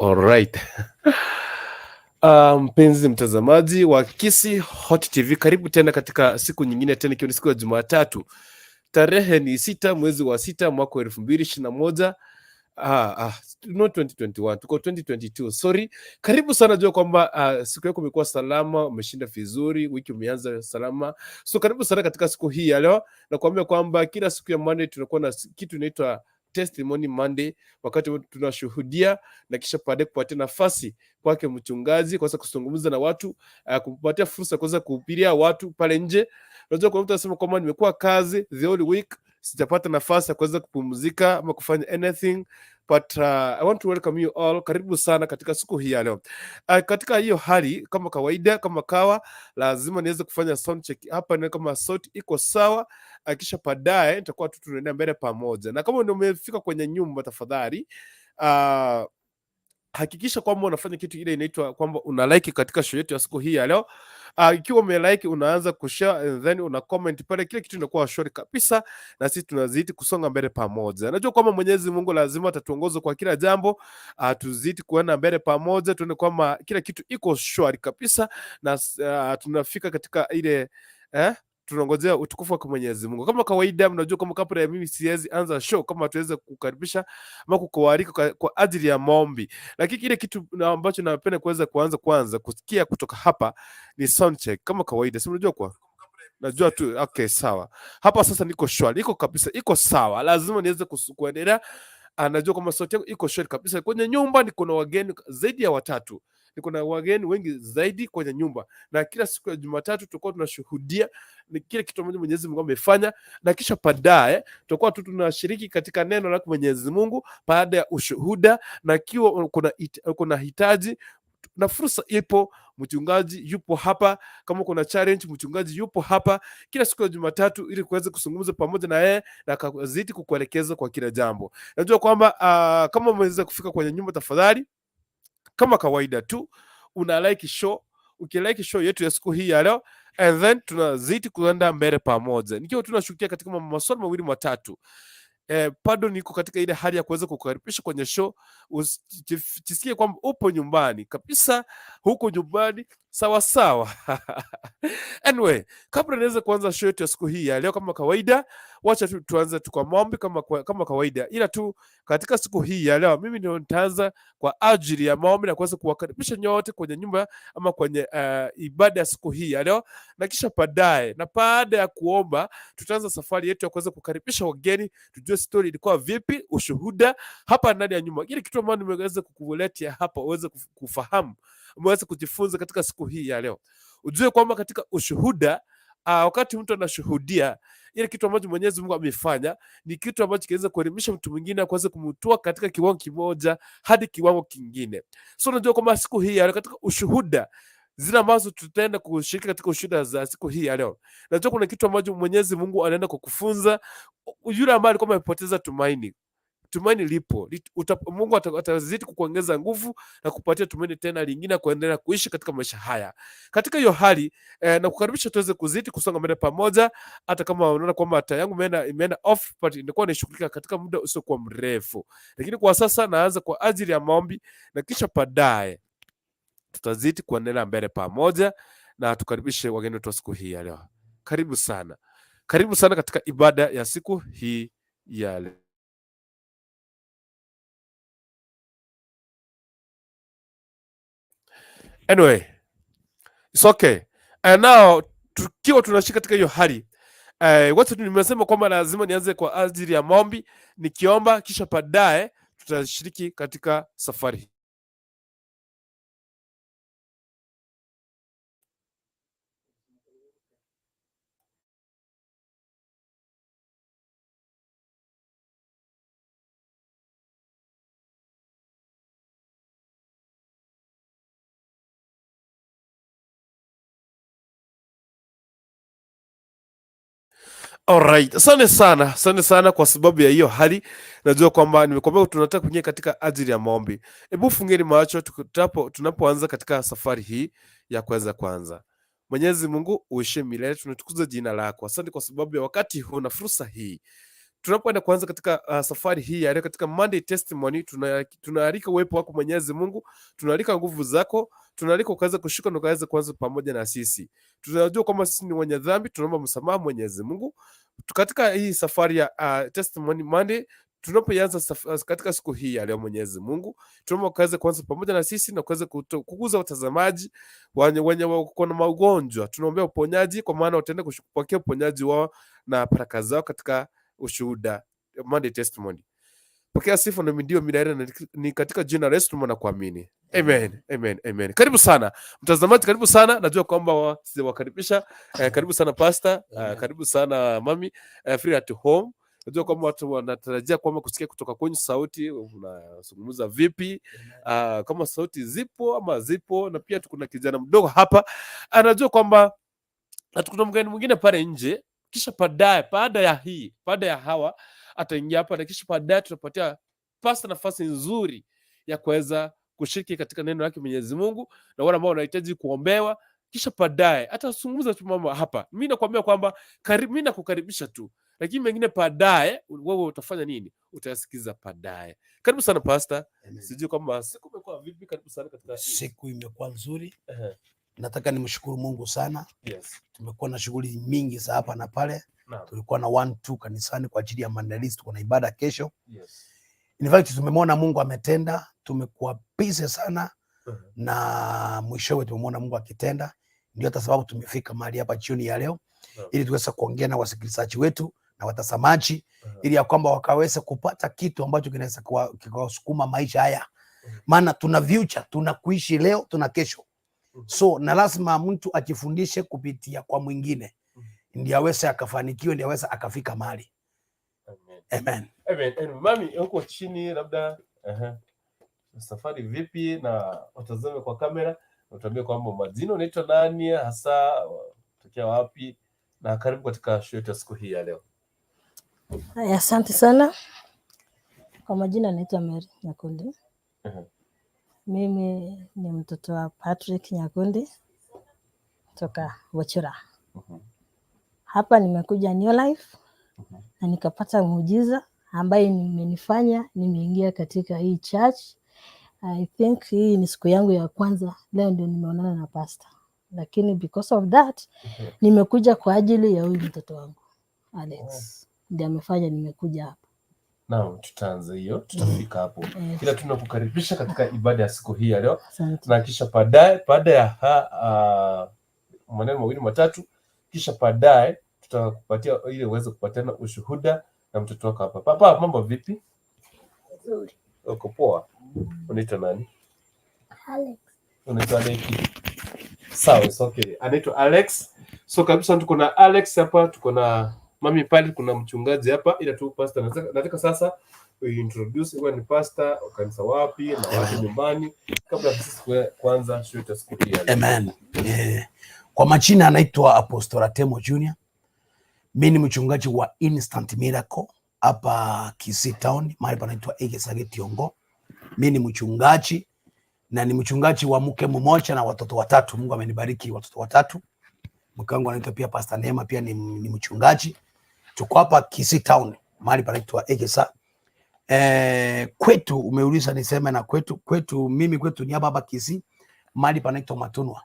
Alright. Mpenzi mtazamaji wa Kisii Hot TV, karibu tena katika siku nyingine tena, ikiwa ni siku ya Jumatatu, tarehe ni 6 mwezi wa 6 mwaka wa 2021. Not 2021, tuko 2022, sorry. Karibu sana, jua kwamba siku yako imekuwa salama, umeshinda vizuri, wiki umeanza salama. So karibu sana katika siku hii ya leo, nakuambia kwamba kila siku ya Monday tunakuwa na kitu inaitwa Testimony Monday, wakati tunashuhudia na kisha baadaye kupatia nafasi kwake mchungaji kuweza kuzungumza na watu, kupatia fursa kuweza kuhubiria watu pale nje. Unajua kuna mtu anasema kwamba nimekuwa kazi the whole week, sijapata nafasi ya kuweza kupumzika ama kufanya anything, but I want to welcome you all. Karibu sana katika siku hii ya leo. Katika hiyo hali, kama kawaida, kama kawa, lazima niweze kufanya sound check hapa, ni kama sauti iko sawa, kisha baadaye nitakuwa tu tunaenda mbele pamoja. Na kama ndio umefika kwenye nyumba, tafadhali hakikisha kwamba unafanya kitu ile inaitwa kwamba una like katika show yetu ya siku hii ya leo. Ikiwa umelike unaanza kushare and then una comment pale, kile kitu inakuwa shwari kabisa, na sisi tunazidi kusonga mbele pamoja. Najua kwamba Mwenyezi Mungu lazima atatuongoza kwa kila jambo. Tuzidi kuenda mbele pamoja, tuone kwamba kila kitu iko shwari kabisa na tunafika katika ile tunangojea utukufu wa Mwenyezi Mungu. Kama kawaida, mnajua kama kabla ya mimi siwezi anza show kama tuweze kukaribisha ama kukualika kwa ajili ya maombi, lakini kile kitu ambacho napenda kuweza kuanza kwanza kusikia kutoka hapa ni sound check kama kawaida, si unajua kwa najua tu. Okay, sawa. Hapa sasa niko shwari, iko kabisa, iko sawa. Lazima niweze kuendelea. Najua kwamba sauti yangu iko shwari kabisa. Kwenye nyumba niko na wageni zaidi ya watatu, niko na wageni wengi zaidi kwenye nyumba, na kila siku ya Jumatatu tutakuwa tunashuhudia ni kile kitu ambacho Mwenyezi Mungu amefanya, na kisha baadaye tutakuwa tu tunashiriki katika neno la Mwenyezi Mungu baada ya ushuhuda, na kiwa kuna hitaji na fursa ipo, mchungaji yupo hapa. Kama kuna challenge, mchungaji yupo hapa kila siku ya Jumatatu ili kuweza kuzungumza pamoja na yeye na akazidi kukuelekeza kwa kila jambo. Najua kwamba kama umeweza kufika kwenye nyumba, tafadhali kama kawaida tu una like show, ukilike show yetu ya siku hii ya leo and then tunazidi kuenda mbele pamoja, nikiwa tunashukia katika maswali mawili matatu. Bado niko katika ile hali ya kuweza kukukaribisha kwenye show, usijisikie kwamba upo nyumbani kabisa, huko nyumbani sawa sawa. Anyway, kabla niweze kuanza show yetu ya siku hii ya leo, kama kawaida, wacha tu tuanze tu kwa maombi kama kawaida, ila tu katika siku hii ya leo mimi ndio nitaanza kwa ajili ya maombi na kuweza kuwakaribisha nyote kwenye nyumba ama kwenye ibada ya siku hii ya leo, na kisha baadaye na baada ya kuomba tutaanza safari yetu ya kuweza kukaribisha wageni, tujue story ilikuwa vipi, ushuhuda hapa ndani ya nyumba, kile kitu ambacho nimeweza kukuletea hapa uweze kufahamu, umeweza kujifunza katika siku hii ya leo, ujue kwamba katika ushuhuda wakati mtu anashuhudia ile kitu ambacho Mwenyezi Mungu amefanya ni kitu ambacho kinaweza kuelimisha mtu mwingine kuweza kumtoa katika kiwango kimoja hadi kiwango kingine. So unajua kwamba siku hii ya leo katika ushuhuda zile ambazo tutaenda kushiriki katika ushuhuda za siku hii ya leo, najua kuna kitu ambacho Mwenyezi Mungu anaenda kukufunza yule ambaye alikuwa amepoteza tumaini. Tumaini lipo. Mungu atazidi kukuongeza nguvu na kupatia tumaini tena lingine kuendelea kuishi katika maisha haya. Katika hiyo hali na kukaribisha tuweze kuzidi kusonga mbele pamoja, hata kama unaona kwamba taa yangu imeenda off, but inakuwa naishughulika katika muda usiokuwa mrefu. Lakini kwa sasa naanza kwa ajili ya maombi na kisha baadaye tutazidi kuendelea mbele pamoja na tukaribishe wageni wetu wa siku hii ya leo. Karibu sana, karibu sana katika ibada ya siku hii ya leo. Anyway, it's okay. And now tukiwa tunashika katika hiyo hali wacha tu nimesema kwamba lazima nianze kwa ajili ya maombi, nikiomba kisha baadaye tutashiriki katika safari. Alright, asante sana, asante sana kwa sababu ya hiyo hali. Najua kwamba nimekuambia tunataka kuingia katika ajili ya maombi. Hebu fungeni macho tunapoanza katika safari hii ya kuweza kuanza. Mwenyezi Mungu uishe milele, tunatukuza jina lako. Asante kwa sababu ya wakati huu na fursa hii. Tunapoenda kuanza katika safari hii ya leo katika Monday Testimony, tunaalika uwepo wako Mwenyezi Mungu, tunaalika nguvu zako, tunaalika ukaweza kushuka na ukaweza kuanza pamoja na sisi. Tunajua kwamba sisi ni wenye dhambi, tunaomba msamaha Mwenyezi Mungu. Katika hii safari ya Testimony Monday tunapoianza katika siku hii ya leo, Mwenyezi Mungu, tunaomba ukaweze kuanza pamoja na sisi na ukaweze kukuza watazamaji wenye wako na magonjwa, tunaombea uponyaji, kwa maana wataenda kupokea uponyaji wao na baraka zao katika ushuhuda Monday Testimony. Pokea sifa na mindio milele, na ni katika jina la Yesu tumeomba na kuamini. Amen, amen, amen. Karibu sana mtazamaji, karibu sana. Najua kwamba sijawakaribisha. Karibu sana pastor, Amen. Karibu sana mami, feel at home. Najua kwamba watu wanatarajia kwamba kusikia kutoka kwenye sauti, unazungumza vipi, kama sauti zipo ama zipo, na pia kuna kijana mdogo hapa anajua kwamba na kuna mgeni mwingine pale nje, kisha baadaye, baada ya hii, baada ya hawa ataingia hapa, na kisha baadaye tutapatia pasta nafasi nzuri ya kuweza kushiriki katika neno lake Mwenyezi Mungu, na wale ambao wanahitaji kuombewa, kisha baadaye atazungumza tu mama hapa. Mimi nakwambia kwamba mimi nakukaribisha tu, lakini mengine baadaye wewe utafanya nini? Utayasikiza baadaye. Karibu sana pastor. Amen. Sijui kwamba siku imekuwa vipi. Karibu sana katika Siku imekuwa nzuri. Nataka nimshukuru Mungu sana. Tumekuwa na shughuli mingi za hapa na pale. Tulikuwa na one two kanisani kwa ajili ya maandalizi, tuko na ibada kesho. In fact tumemwona Mungu ametenda, tumekuwa busy sana na mwishowe tumemwona Mungu akitenda. Ndio hata sababu tumefika mahali hapa jioni ya leo ili tuweze kuongea na wasikilizaji wetu na watazamaji ili ya kwamba wakaweze kupata kitu ambacho kinaweza kikawasukuma maisha haya, maana tuna future, tuna kuishi leo, tuna kesho. So na lazima mtu ajifundishe kupitia kwa mwingine ndio aweze akafanikiwe, ndio aweze akafika mahali. Amen. Amen. Amen. Amen. Mami, huko chini labda safari vipi, na watazame kwa kamera na utuambie kwamba majina unaitwa nani hasa, tokea wapi, na karibu katika show yetu ya siku hii ya leo. Haya, asante sana. Kwa majina naitwa Mary Nyakundi. Mimi ni mtoto wa Patrick Nyakundi kutoka Bochura. Hapa nimekuja New Life na nikapata muujiza ambaye imenifanya nimeingia katika hii church. I think hii ni siku yangu ya kwanza, leo ndio nimeonana na pastor, lakini because of that nimekuja kwa ajili ya huyu mtoto wangu Alex, ndiye amefanya nimekuja hapa. Naam, tutaanza hiyo, tutafika hapo. Yes. Ila tunakukaribisha katika ibada ya siku hii ya leo Asante. Na kisha baadaye, baada ya maneno mawili matatu, kisha baadaye tutakupatia ili uweze kupatiana ushuhuda na mtoto wako hapa. Papa, mambo vipi? Nzuri. Uko poa? Unaitwa nani? Alex. Unaitwa Alex. Sawa, it's okay. Anaitwa Alex. So kabisa tuko na Alex hapa, tuko na mami pale, kuna mchungaji hapa, ila tu pastor nataka sasa uintroduce wewe ni pastor kanisa wapi na wapi nyumbani kabla sisi kuanza show yetu ya siku hii ya leo. Amen. Kwa majina anaitwa Apostle Atemo Junior. Mi ni mchungaji wa Instant Miracle hapa Kisii Town, mahali panaitwa Egesage Tiongo. Mi ni mchungaji na ni mchungaji wa mke mmoja na watoto watatu. Mungu amenibariki watoto watatu. Mke wangu anaitwa pia Pastor Neema, pia ni mchungaji. Tuko hapa Kisii Town, mahali panaitwa Egesa. Kwetu umeuliza niseme na kwetu mimi kwetu ni hapa hapa Kisii, mahali panaitwa Matunwa.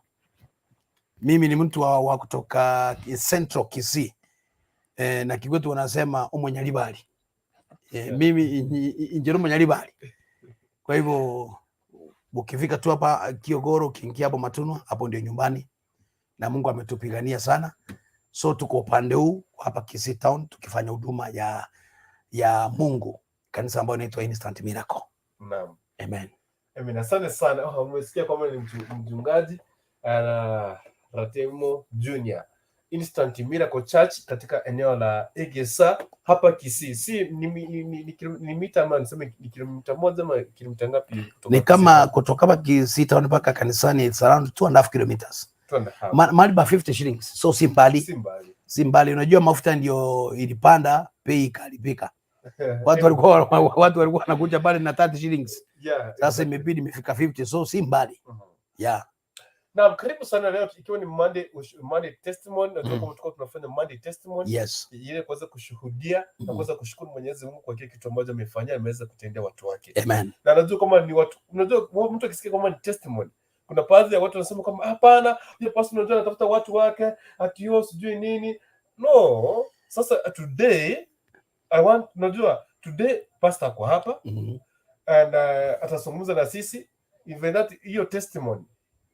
Mimi ni mtu wa kutoka Central Kisii na kikwetu wanasema umunyalibali. Mimi injero munyalibali. Kwa hivyo ukifika tu hapa Kiogoro, ukiingia hapo Matunwa, hapo ndio nyumbani, na Mungu ametupigania sana. So tuko upande huu hapa Kisii Town tukifanya huduma ya Mungu, kanisa ambayo inaitwa Instant Miracle. Naam. Amen. Amen. Asante sana. Oh, umesikia kwamba ni mchungaji Ratemo Junior Instant Miracle Church katika eneo la Egesa hapa Kisii. Si ni mita ama niseme ni kilomita 1 ama kilomita ngapi kutoka Ni Kisii kama town? Kutoka hapa Kisii Town mpaka kanisani it's around 2.5 kilometers. 2.5. Mahali pa 50 shillings. So si mbali. Si mbali. Si mbali. Unajua mafuta ndio ilipanda, bei ikaharibika. Watu walikuwa wanakuja pale na 30 shillings. Sasa imebidi imefika 50, so si mbali. Yeah. Naam, karibu sana leo ikiwa ni Monday, Monday testimony na kama tulikuwa tunafanya Monday testimony ile kuweza kushuhudia na kuweza kushukuru Mwenyezi Mungu kwa kile kitu ambacho amefanyia, ameweza kutendea watu wake. Amen. Na najua kama ni watu, unajua mtu akisikia kama ni testimony, kuna baadhi ya watu wanasema kama hapana, hiyo pastor unajua anatafuta watu wake, ati yo sijui nini. No, sasa today I want, unajua today pastor ako hapa and atazungumza na sisi even that hiyo testimony.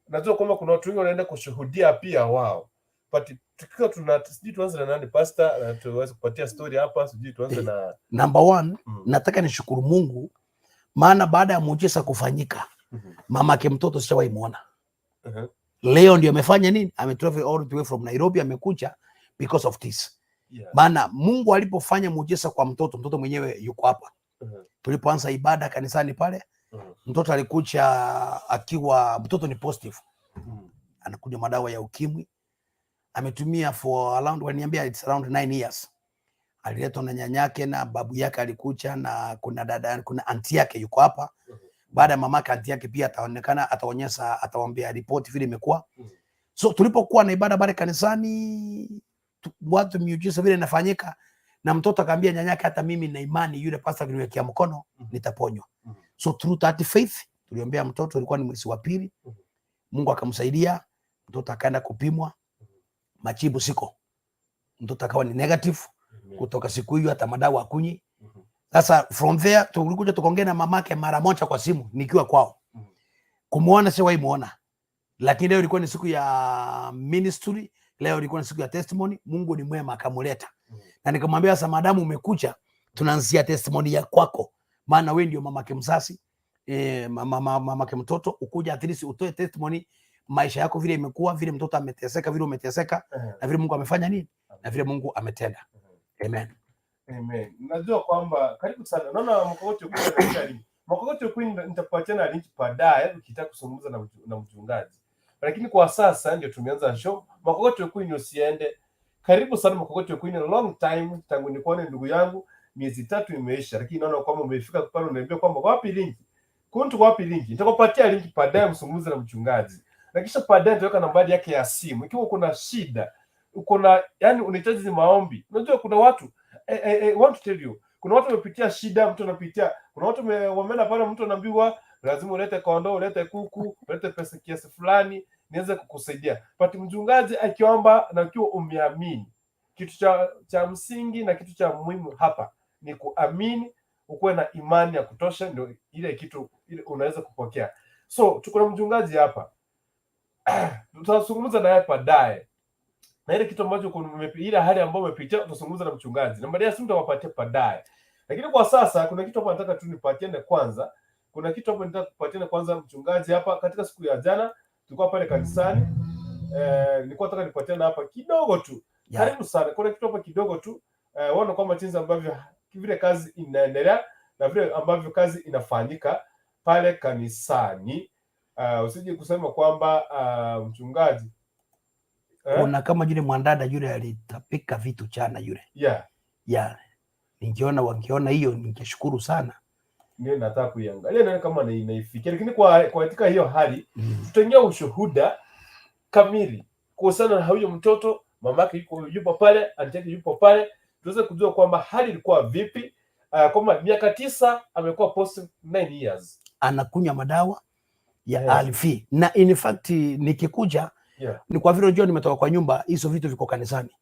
Najua kwamba kuna watu wengi wanaenda kushuhudia pia wao, but tukiwa tuna sijui tuanze na nani pastor, na tuweze kupatia story hapa, sijui tuanze na Number one, nataka nishukuru Mungu maana baada ya muujiza kufanyika, mamake mtoto sijawahi muona. Leo ndio amefanya nini? Ametravel all the way from Nairobi, amekuja because of this. Maana Mungu alipofanya muujiza kwa mtoto, mtoto mwenyewe yuko hapa. Tulipoanza ibada kanisani pale, mtoto alikuja akiwa, mtoto ni positive, anakunywa madawa ya ukimwi, ametumia for around, waniambia it's around 9 years. Aliletwa na nyanyake na babu yake alikuja, na kuna dada, kuna auntie yake yuko hapa. Baada ya mamake, auntie yake pia ataonekana, ataonyesha, atawaambia ripoti vile imekuwa. So tulipokuwa na ibada pale kanisani, watu miujiza vile inafanyika, na mtoto akaambia nyanyake, hata mimi na imani yule pastor akiniwekea mkono nitaponywa. So through that faith tuliombea mtoto, ilikuwa ni mwezi wa pili. Mungu akamsaidia mtoto, akaenda kupimwa, majibu siko, mtoto akawa ni negative. Kutoka siku hiyo hata madawa akunywi. Sasa from there tulikuja tukaongea na mamake mara moja kwa simu nikiwa kwao. Kumuona siwahi muona, lakini leo ilikuwa ni siku ya ministry, leo ilikuwa ni siku ya testimony. Mungu ni mwema, akamuleta na nikamwambia sasa, madamu umekuja, tunaanzia testimony ya kwako, maana wewe ndio mamake mzazi, mamake mtoto, ukuja at least utoe testimony maisha yako vile imekuwa, vile mtoto ameteseka, vile umeteseka na vile Mungu amefanya nini na vile Mungu ametenda. Amen. Amen. Najua kwamba karibu sana. Naona Mkokoto Queen anaandika link. Mkokoto Queen nitakupatia na link baadaye ukitaka kuzungumza na mchungaji. Lakini kwa sasa ndio tumeanza show. Mkokoto Queen, usiende. Karibu sana Mkokoto Queen, long time tangu nikuone ndugu yangu, miezi 3 imeisha, lakini naona kwamba umefika pale unaniambia kwamba wapi link? Kuntu wapi link? Nitakupatia link baadaye mzungumze na mchungaji. Na kisha baadaye nitaweka nambari yake ya simu. Ikiwa kuna shida, uko na yani unahitaji maombi. Unajua kuna watu, I want to tell you, kuna watu wamepitia shida, mtu anapitia, kuna watu wameenda pale, mtu anaambiwa lazima ulete kondoo, ulete kuku, ulete pesa kiasi fulani niweze kukusaidia. But mchungaji akiomba na ukiwa umeamini, kitu cha msingi na kitu cha muhimu hapa ni kuamini, ukuwe na imani ya kutosha, ndio ile kitu ile unaweza kupokea. So tuko na mchungaji hapa, tutazungumza naye baadaye na ile kitu ambacho ile hali ambayo umepitia utazungumza na mchungaji. Nambari ya simu nitawapatia baadaye. Lakini kwa sasa kuna kitu hapa nataka tu nipatiane kwanza. Kuna kitu hapa nataka kupatiana kwanza mchungaji hapa. Katika siku ya jana tulikuwa pale kanisani. Nilikuwa nataka nipatiane hapa kidogo tu. Karibu sana. Kuna kitu hapa kidogo tu. Uone kwamba jinsi ambavyo vile kazi inaendelea na vile ambavyo kazi inafanyika pale kanisani. Usije kusema kwamba mchungaji, eh? Kuna kama yule mwandada yule alitapika vitu chana yule. Yeah. Ningeona wangeona hiyo ningeshukuru sana. Ndio nataka kuiangalia nione kama naifikia, lakini kwa katika hiyo hali tutaingia ushuhuda kamili kuhusiana na huyo mtoto, mamake yupo pale, auntie yake yupo pale, tuweze kujua kwamba hali ilikuwa vipi, kwamba miaka 9 amekuwa positive 9 years. Anakunywa madawa ya ARV na in fact nikikuja ni kwa vile unajua nimetoka kwa nyumba, hizo vitu viko kanisani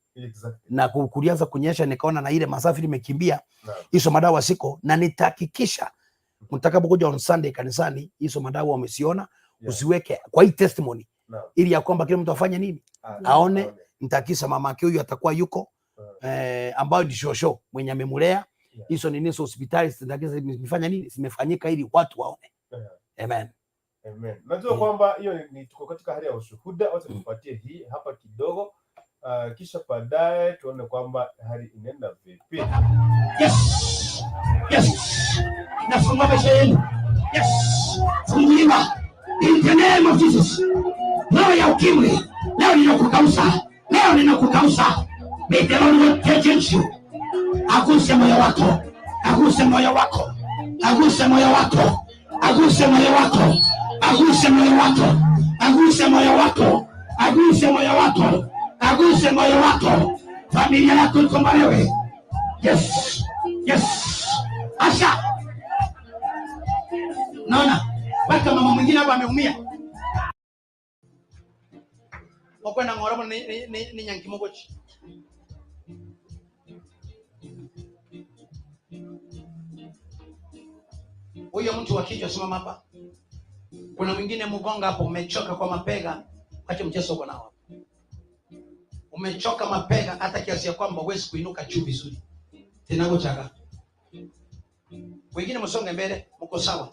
na kulianza kunyesha, nikaona na ile masafi nimekimbia hizo madawa siko, na nitahakikisha mtakapokuja on Sunday kanisani hizo madawa wamesiona, usiweke kwa hii testimony ili ya kwamba kila mtu afanye nini, aone. Nitahakikisha mama yake huyu atakuwa yuko ambayo ni shosho mwenye amemulea hizo nini, hizo hospitali zitahakikisha zimefanya nini, zimefanyika ili watu waone. Amen. Amen. Najua kwamba hiyo ni tuko katika hali ya ushuhuda, wacha tupatie hii hapa kidogo. Kisha baadaye tuone kwamba hali inaenda vipi. Yes. Nafungua maisha yenu. Yes. Funguliwa. In the name of Jesus. Roho ya ukimwi leo ninakukausa. Leo ninakukausa. May the Lord change you. Aguse moyo wako. Aguse moyo wako. Aguse moyo wako. Aguse moyo wako. Aguse moyo wako. Aguse moyo wako, aguse moyo wako, aguse moyo wako. Familia yako ikombolewe. Yes, yes. Asha, naona mpaka mama mwingine hapa ameumia. Wakwenda ngoromo ni nyankimogochi. Huyo mtu wa kichwa simama hapa. Kuna mwingine mgonga hapo, umechoka kwa mapega, acha mchezo uko nao. Umechoka mapega hata kiasi ya kwamba huwezi kuinuka juu vizuri. Tena gochaka. Wengine msonge mbele, mko sawa.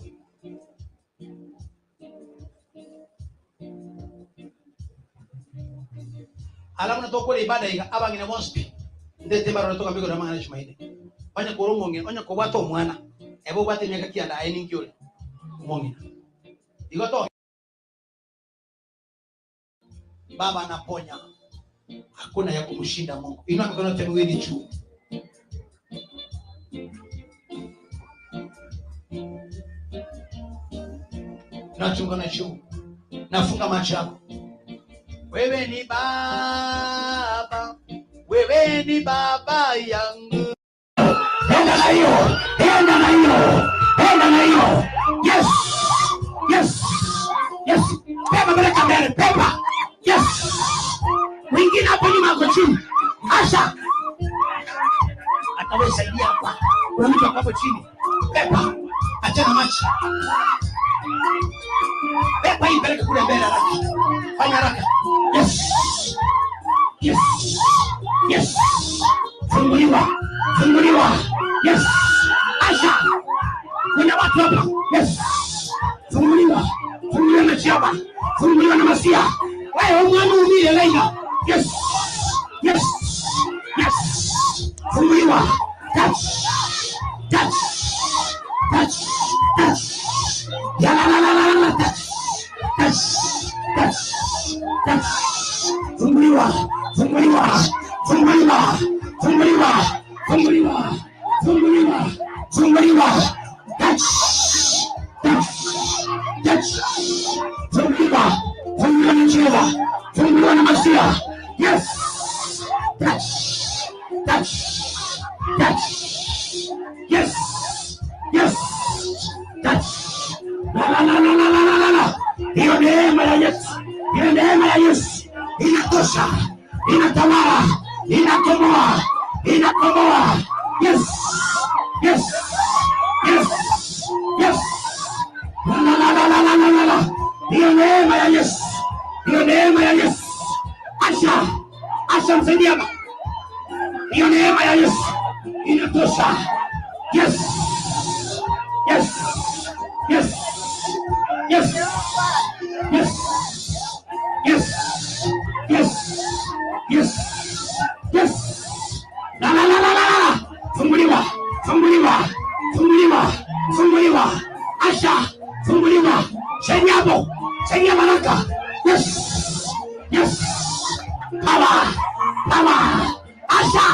Alafu natoka ibada iga abangine bonspi. Ndete baro natoka mbiko na mangana chumaine. Onya korongonge, onya kobwato omwana. Ebo bwate miaka kianda aye ninkiore. Omongina. Igoto. Baba anaponya. Hakuna ya kumshinda Mungu. Inua mikono yote miwili juu. Inua mikono juu. Nafunga macho yako. Wewe ni Baba, wewe ni Baba yangu. Enda na hiyo, enda na hiyo, enda na hiyo. Yes, yes, yes. Beba peleka mbele, beba. Yes. Mwingine hapo nyuma ako chini. Asha. Atawasaidia hapa. Kuna mtu hapo chini. Beba. Achana macho. Beba hii peleka kule mbele haraka. Fanya haraka. Yes. Yes. Yes. Funguliwa. Funguliwa. Yes. Asha. Kuna watu hapa. Yes. Funguliwa. Funguliwa na Chiaba. Funguliwa na Masia. Wewe mwana umile Leila. Yes. Yes. Yes. Funguliwa. Touch. Touch. Touch. Touch. Ya la la la la la. Touch. Touch. Touch. Touch. Funguliwa. Funguliwa. Funguliwa. Funguliwa. Funguliwa. Funguliwa. Funguliwa. Touch. Touch. Touch. Funguliwa. Funguliwa na Jehova. Funguliwa na Masia. Yes. Touch. Touch. Touch. Yes. Yes. Touch. La la la la la la la la. Hiyo neema ya Yesu. Hiyo neema ya Yesu inatosha. Inatawala. Inakomoa. Inakomoa. Yes. Yes. Yes. Yes. La la la la la la la la. Hiyo neema ya Yesu. Hiyo neema ya Yesu. Asha. Asha msaidia hapa. Hiyo neema ya Yesu inatosha. Yes. Yes. Yes. Yes. Yes. Yes. Yes. Yes. Yes. La la la la la la. Funguliwa. Funguliwa. Funguliwa. Funguliwa. Asha. Funguliwa. Saidia hapo. Saidia baraka. Yes. Yes. Power. Power. Asha.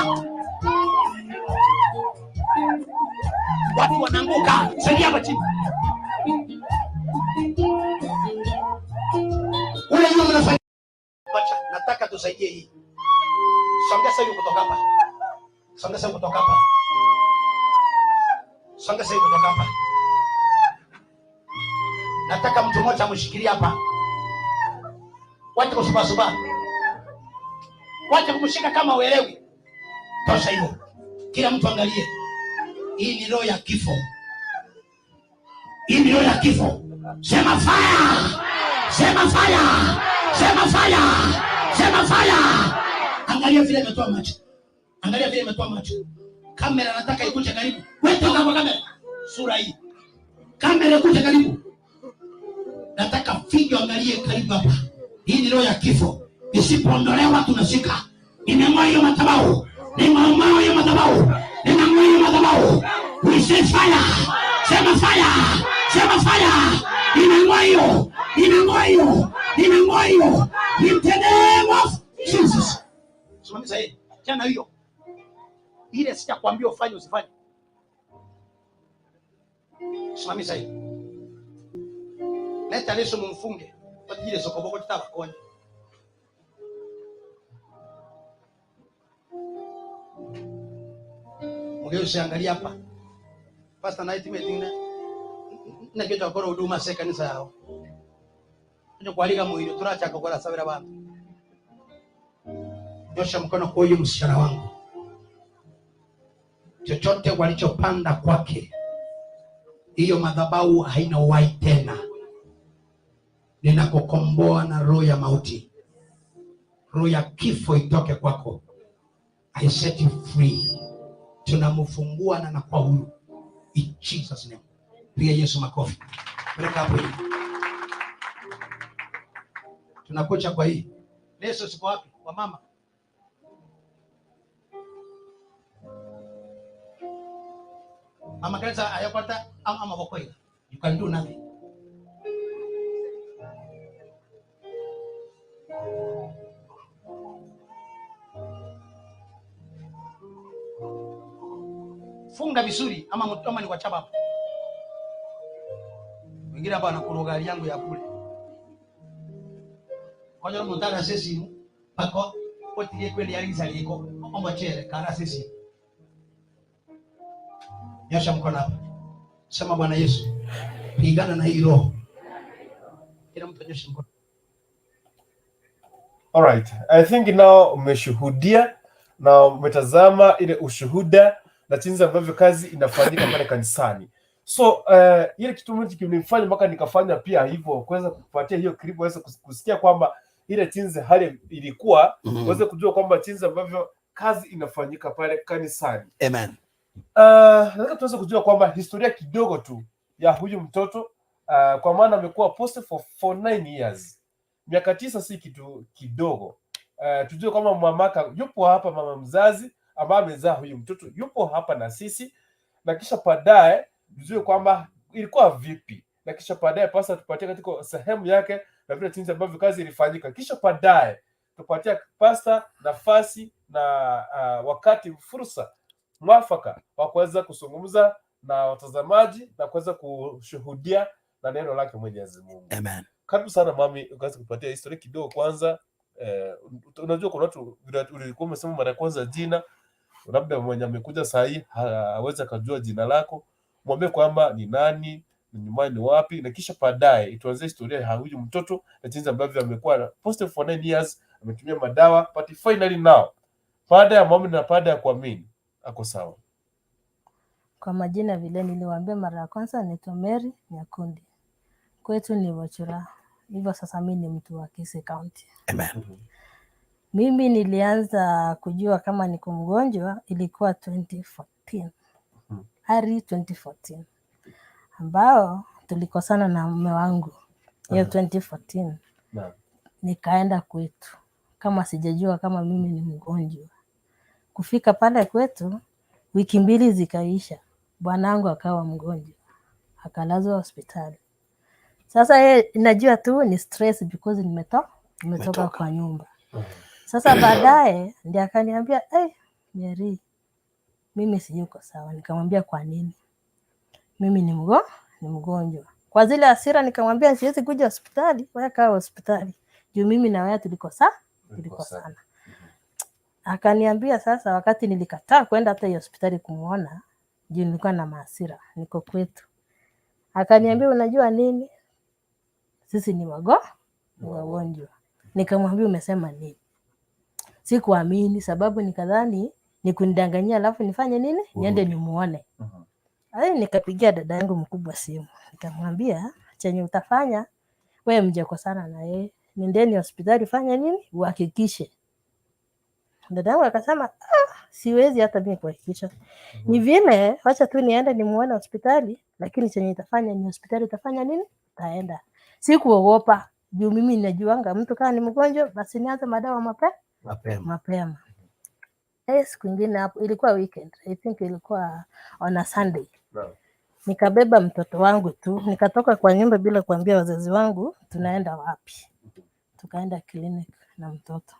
Watu wanaanguka. Saidia hapa chini. Ule yule mnasaidia. Wacha, nataka tusaidie hii. Songeza hiyo kutoka hapa. Songeza hiyo kutoka hapa. Songeza hiyo kutoka hapa. Nataka mtu mmoja amshikilie hapa. Wacha kusubasuba. Wacha kumshika kama uelewi. Tosha hivyo. Kila mtu angalie. Hii ni roho ya kifo. Hii ni roho ya kifo. Sema fire. Sema fire. Sema fire. Sema fire. Angalia vile imetoa macho. Angalia vile imetoa macho. Kamera nataka ikuje karibu. Wewe toka kwa kamera. Sura hii. Kamera ikuje karibu. Nataka video angalie karibu hapa. Hii ni roho ya kifo. Isipoondolewa tunashika. Nimeng'oa hiyo madhabahu. Nimeng'oa hiyo madhabahu. Nimeng'oa hiyo madhabahu. We say fire. Sema fire. Sema fire. Nimeng'oa hiyo. Nimeng'oa hiyo. Nimeng'oa hiyo. In the name of Jesus. Simamisha hii. Chana hiyo. Ile sitakwambia ufanye usifanye. Simamisha hii. Leta leso mumfunge. Batire soko boko titabakonya. Mugeusi angalia hapa. Pastor night meeting na na kitu akora huduma se kanisa yao. Ndio kualika muhiri turachaka kwa sabira bantu. Nyosha mkono kwa huyu msichana wangu. Chochote walichopanda kwake, hiyo madhabahu haina uhai tena. Ninakukomboa na roho ya mauti, roho ya kifo itoke kwako. I set you free. Tunamfungua na nakuwa huru in Jesus name. Piga Yesu makofi. Peleka hapo hivi. Tunakucha kwa hii. Leso siko wapi? Kwa mama. Mama kanisa ayapata ama bokoila. You can do nothing. Funga vizuri ama ama ni wachaba hapo. Wengine hapa wanakuroga gari yangu ya kule. Kwa hiyo mtara sisi pako otilie kweli yaliza liko omba chere kara sisi. Nyosha mkono hapa. Sema Bwana Yesu, pigana na hii roho. Kila mtu anyoshe mkono. All right. I think now umeshuhudia na umetazama ile ushuhuda na jinsi ambavyo kazi inafanyika pale kanisani. So ile kitu moja kilinifanya mpaka nikafanya pia hivyo kuweza kupatia hiyo clip waweze kusikia kwamba ile jinsi hali ilikuwa, uweze kujua kwamba jinsi ambavyo kazi inafanyika pale kanisani. Amen. Nataka tuweze kujua kwamba historia kidogo tu ya huyu mtoto kwa maana amekuwa apostle for 9 years. Miaka 9 si kitu kidogo. Tujue kwamba mamaka yupo hapa, mama mzazi ambaye amezaa huyu mtoto yupo hapa na sisi, na kisha baadaye tujue kwamba ilikuwa vipi, na kisha baadaye pasa tupatie katika sehemu yake na vile jinsi ambavyo kazi ilifanyika, kisha baadaye tupatie pasta nafasi na wakati fursa mwafaka wa kuweza kuzungumza na watazamaji na kuweza kushuhudia na neno lake Mwenyezi Mungu. Amen. Karibu sana mami, ukaweza kupatia historia kidogo kwanza. Unajua kuna watu ulikuwa umesema mara ya kwanza jina, labda mwenye amekuja saa hii hawezi akajua jina lako, mwambie kwamba ni nani, ni nyumbani ni wapi, na kisha baadaye tuanzie historia ya huyu mtoto na jinsi ambavyo amekuwa positive for 9 years, ametumia madawa, but finally now baada ya maombi na baada ya kuamini ako sawa. Kwa majina vile niliwaambia mara ya kwanza, naitwa Mary Nyakundi, kwetu ni Wachura, hivyo sasa mi ni mtu wa Kisii County. Amen. Mimi nilianza kujua kama niko mgonjwa ilikuwa 2014, early 2014, ambao tulikosana na mume wangu hiyo 2014. Naam. Nikaenda kwetu kama sijajua kama mimi ni mgonjwa. Kufika pale kwetu, wiki mbili zikaisha, bwanangu akawa mgonjwa, akalazwa hospitali. Sasa yeye najua tu ni stress because nimetoka kwa nyumba. Sasa baadaye ndiye akaniambia, "Hey, Mary, mimi siyuko sawa." Nikamwambia kwa nini? Mimi ni mgonjwa. Kwa zile hasira nikamwambia siwezi kuja hospitali, wewe kaa hospitali. Juu mimi na wewe tulikosana. Akaniambia sasa, wakati nilikataa kwenda hata hiyo hospitali kumuona, juu nilikuwa na maasira, niko kwetu. Akaniambia unajua nini? Sisi ni wagonjwa. Nikamwambia umesema nini? Sikuamini sababu nikadhani ni kunidanganyia alafu nifanye nini? Niende nimuone. Ai, nikapigia dada yangu mkubwa simu. Nikamwambia chenye utafanya wewe mjakosana na yeye. Nendeni hospitali fanya nini? Uhakikishe. Dada yangu akasema siwezi hata mimi kuhakikisha. Ni vile wacha tu niende nimuone hospitali, lakini chenye itafanya ni hospitali itafanya nini? Taenda. Sikuogopa juu mimi najuanga mtu kama ni mgonjwa basi nianze madawa mapema. Siku ingine hapo ilikuwa weekend, I think ilikuwa on a Sunday. Nikabeba mtoto wangu tu, nikatoka kwa nyumba bila kuambia wazazi wangu tunaenda wapi. Tukaenda clinic na mtoto.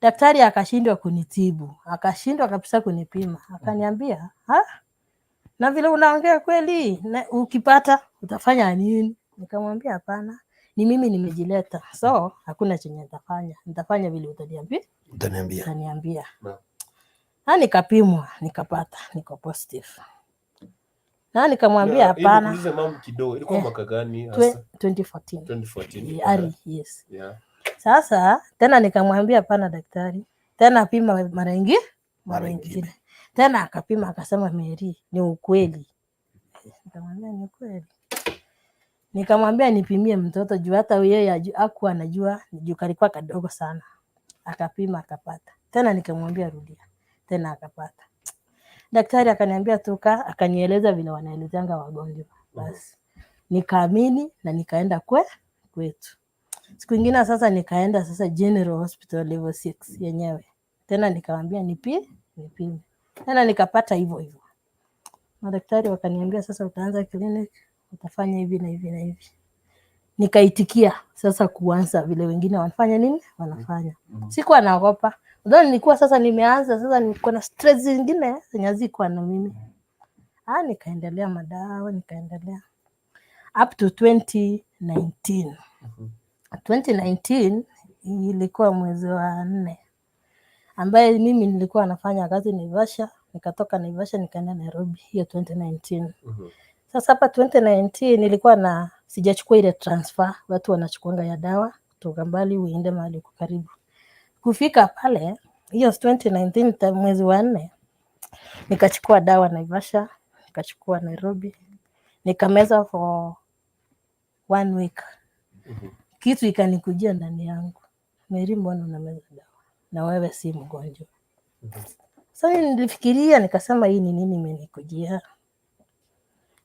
Daktari akashindwa kunitibu, akashindwa kabisa kunipima. Akaniambia, "Ha? Na vile unaongea kweli, na ukipata utafanya nini?" Nikamwambia hapana, Ni mimi nimejileta, so hakuna chenye nitafanya, nitafanya vile utaniambia. Utaniambia. Utaniambia. Naam. Na nikapimwa, nikapata niko positive, na nikamwambia Na, ili hapana. nikuulize mama kidogo, ilikuwa mwaka gani hasa? 2014. 2014. Eh, early, yes. Sasa tena nikamwambia hapana daktari, tena pima mara ingine, mara Mara ingine. ingine. Tena akapima akasema, Mary, ni ukweli. Nikamwambia ni ukweli. Nikamwambia nipimie mtoto juu hata yeye hakuwa anajua juu kalikuwa kadogo sana. Akapima akapata. Tena nikamwambia rudia. Tena akapata. Daktari akaniambia tuka, akanieleza vile wanaelezanga wagonjwa. Basi nikaamini na nikaenda kwetu. Siku ingine sasa nikaenda sasa General Hospital level 6 yenyewe. Tena nikamwambia nipime. Tena nikapata hivyo hivyo. Madaktari wakaniambia sasa utaanza clinic, utafanya hivi na hivi na hivi. Nikaitikia sasa kuanza vile wengine wanafanya nini? Wanafanya. Sikuwa naogopa. Though nilikuwa sasa nimeanza sasa nilikuwa na stress zingine zenye hazikuwa na mimi. Ah, nikaendelea madawa, nikaendelea up to 2019. 2019 ilikuwa mwezi wa 4, ambaye mimi nilikuwa nafanya kazi Naivasha, nikatoka Naivasha nikaenda Nairobi hiyo 2019. Sasa hapa 2019 nilikuwa na sijachukua ile transfer, watu wanachukuanga ya dawa kutoka mbali uende mahali uko karibu. Kufika pale hiyo 2019 mwezi wa 4 nikachukua dawa Naivasha, nikachukua Nairobi, nikameza for one week. Kitu ikanikujia ndani yangu, Mary, mbona unameza dawa na wewe si mgonjwa? Sasa nilifikiria nikasema, hii ni nini imenikujia?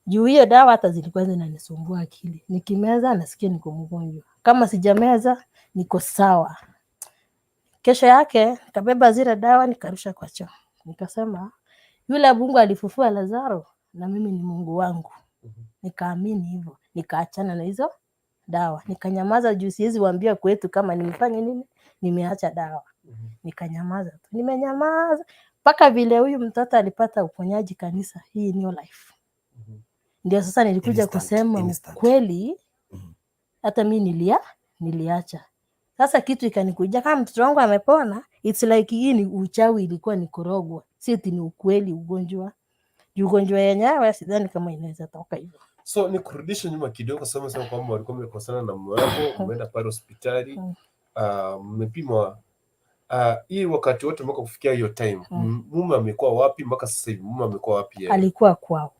Juu hiyo dawa hata zilikuwa zinanisumbua akili, nikimeza nasikia niko mgonjwa, kama sijameza niko sawa. Kesho yake nikabeba zile dawa nikarusha kwa choo, nikasema yule Mungu alifufua Lazaro na mimi ni Mungu wangu. Nikaamini hivyo, nikaachana na hizo dawa, nikanyamaza juu siwezi waambia kwetu kama nimefanya nini, nimeacha dawa. Nikanyamaza tu, nimenyamaza mpaka vile huyu mtoto alipata uponyaji kanisa hii New Life. Ndio sasa nilikuja Instant, kusema instant. ukweli, hata mi niliacha. Sasa kitu ikanikujia kama mtoto wangu amepona, it's like hii ni uchawi, ilikuwa ni kurogwa, si eti ni ukweli ugonjwa. Juu ugonjwa yenyewe sidhani kama inaweza toka hivyo. So ni kurudisha nyuma kidogo, sema sema kwamba walikuwa mmekosana na mume wako, mmeenda pale hospitali, mmepimwa hii wakati wote mpaka kufikia hiyo time, mume amekuwa wapi mpaka sasa hivi? Mume amekuwa wapi yeye? Alikuwa kwao.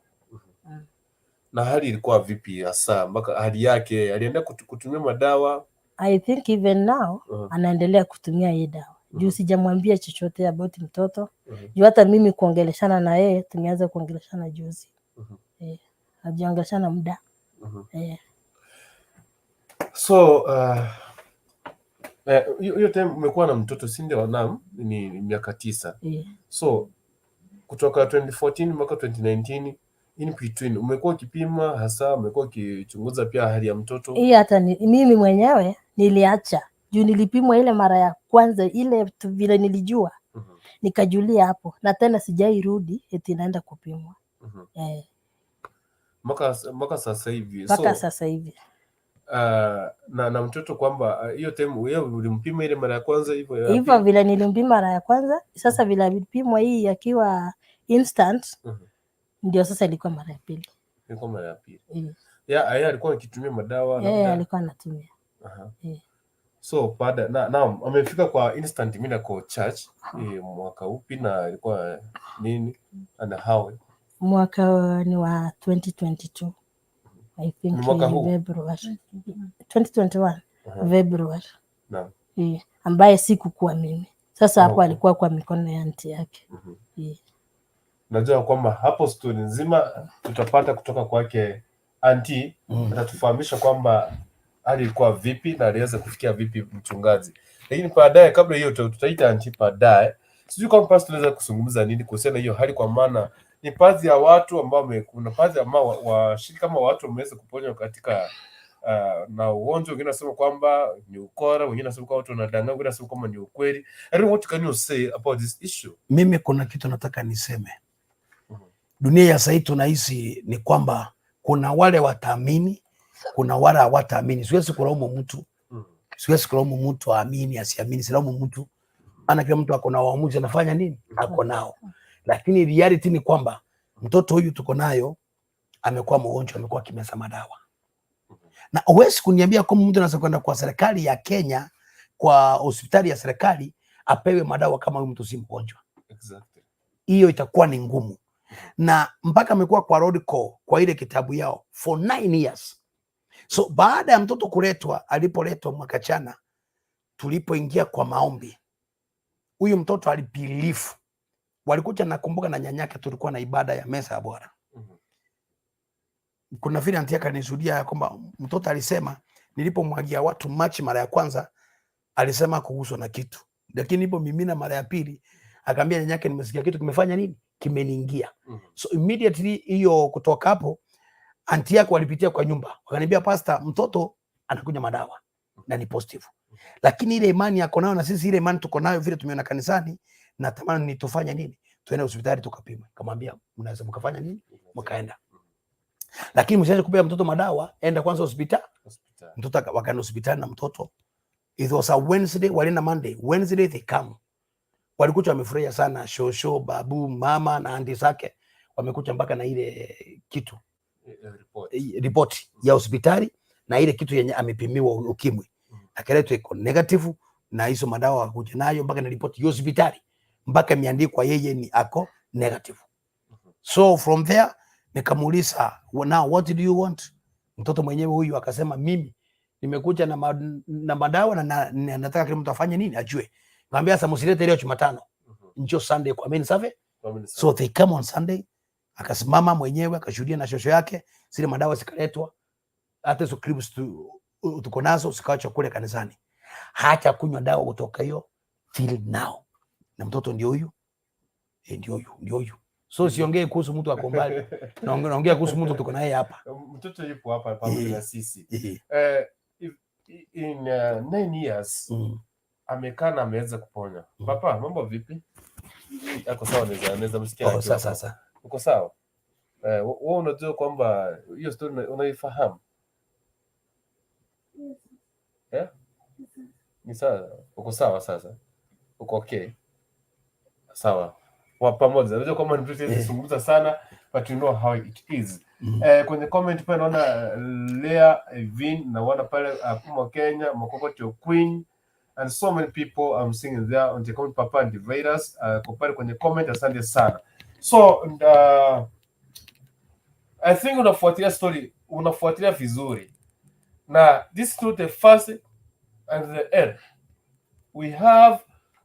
Na hali ilikuwa vipi hasa mpaka hali yake alienda kutumia madawa? I think even now anaendelea kutumia hii dawa juu sijamwambia chochote about mtoto, juu hata mimi kuongeleshana na yeye tumeanza kuongeleshana juzi. Eh, hatujaongeleshana muda. Eh. So hiyo time umekuwa na mtoto, si ndio? Naam, ni miaka 9. Eh. So kutoka 2014 mpaka 2019, in between umekuwa ukipima hasa, umekuwa ukichunguza pia hali ya mtoto? Hii hata mimi mwenyewe niliacha juu nilipimwa ile mara ya kwanza ile tu vile nilijua, nikajulia hapo na tena sijairudi eti naenda kupimwa. Eh, Mpaka sasa hivi. Mpaka So sasa hivi. Na mtoto kwamba hiyo time wewe ulimpima ile mara ya kwanza hivyo ya Hivyo pili? vile nilimpima mara ya kwanza, sasa vile alipimwa hii akiwa instant, ndio sasa ilikuwa mara ya pili. Ilikuwa mara ya pili. Eh. Ya, yeye alikuwa akitumia madawa Yeye labda? alikuwa anatumia. Eh. So baada na naam, amefika kwa Instant Miracle Church mwaka upi na ilikuwa nini and how? Mwaka ni wa 2022, I think. Ni mwaka In huu? February 2021. February. Eh, ambaye sikukuwa mimi sasa hapo, alikuwa kwa mikono ya auntie yake. Eh. Najua kwamba hapo stori nzima tutapata kutoka kwake auntie, atatufahamisha kwamba hali ilikuwa vipi na aliweza kufikia vipi mchungaji. Lakini baadaye, kabla hiyo tutaita auntie baadaye. Sijui kama pastor tunaweza kuzungumza nini kuhusiana na hiyo hali, kwa maana ni baadhi ya watu ambao kuna baadhi ya washirika kama watu wameweza kuponywa katika na ugonjwa. Wengine wanasema kwamba ni ukora, wengine wanasema kwamba watu wanadanganya, wengine wanasema kwamba ni ukweli. I don't know, what can you say about this issue? Mimi kuna kitu nataka niseme. Dunia ya sahii tunahisi ni kwamba kuna wale wataamini Kuna wale hawataamini. Siwezi kulaumu mtu, siwezi kulaumu mtu aamini asiamini, silaumu mtu, maana kila mtu ako na uamuzi, anafanya nini, ako nao. Lakini reality ni kwamba mtoto huyu tuko nayo amekuwa mgonjwa, amekuwa akimeza madawa, na huwezi kuniambia kwamba mtu anaweza kwenda kwa serikali ya Kenya, kwa hospitali ya serikali apewe madawa kama huyu mtu si mgonjwa. Hiyo itakuwa ni ngumu, na mpaka amekuwa kwa road call kwa ile kitabu yao for 9 years. So baada ya mtoto kuletwa, alipoletwa mwaka jana, tulipoingia kwa maombi, huyu mtoto alibelieve. Walikuja, nakumbuka na nyanyake, tulikuwa na ibada ya meza ya Bwana. Kuna vile auntie yake alinishuhudia ya kwamba mtoto alisema, nilipomwagia watu maji mara ya kwanza, alisema kuguswa na kitu, lakini nilipomimina mara ya pili, akaambia nyanyake, nimesikia kitu kimefanya nini, kimeniingia. So immediately hiyo kutoka hapo, auntie yake walipitia kwa nyumba, wakaniambia, "Pastor, mtoto anakunywa madawa na ni positive," lakini ile imani yako nayo na sisi ile imani tuko nayo vile tumeona kanisani, natamani ni tufanye nini, tuende hospitali tukapima. Kamwambia mnaweza mkafanya nini, mkaenda, lakini msianze kupea mtoto madawa, enda kwanza hospitali. Hospitali. Mtoto wakaenda hospitali na mtoto. It was a Wednesday, walienda Monday. Wednesday they come, walikuja wamefurahia sana, shosho, babu, mama na auntie zake wamekuja mpaka na ile kitu Report. Ripoti ya hospitali na ile kitu yenye amepimiwa ukimwi, akaletwa iko negative, na hizo madawa akakuja nayo mpaka na ripoti ya hospitali mpaka imeandikwa yeye ni ako negative. So from there nikamuuliza, "Now what do you want?" Mtoto mwenyewe huyu akasema, "Mimi nimekuja na madawa na nataka kila mtu afanye nini ajue." Nikamwambia, "Sasa msilete leo Jumatano, njoo Sunday kwa main service." Kwa main So they come on Sunday, akasimama mwenyewe akashuhudia na shosho yake, zile madawa zikaletwa, hata hizo clips tuko nazo zikawachwa kule kanisani. Hacha kunywa dawa kutoka hiyo till now, na mtoto ndio huyu ndio huyu, ndio huyu. So siongee kuhusu mtu ako mbali, naongea kuhusu mtu tuko naye hapa. Mtoto yupo hapa pamoja na sisi. If, in 9 years amekaa na ameweza kuponya. Papa, mambo vipi? Ako sawa, naweza msikia Oh, akiwa sasa hapo. Sasa. Uko sawa? Wewe unajua kwamba hiyo story unaifahamu? Eh? Ni sawa. Uko sawa sasa? Uko okay? Sawa. Kwa pamoja. Unajua kwamba ni vitu zungumza sana, but you know how it is. Kwenye comment pale naona Lea Evin, naona pale Puma Kenya, Mokokotio Queen and so many people I'm seeing there on the comment, Papa and the virus kwa pale kwenye comment, asante sana. So and, I think unafuatilia story, unafuatilia vizuri. Na this is not the first and the end. We have,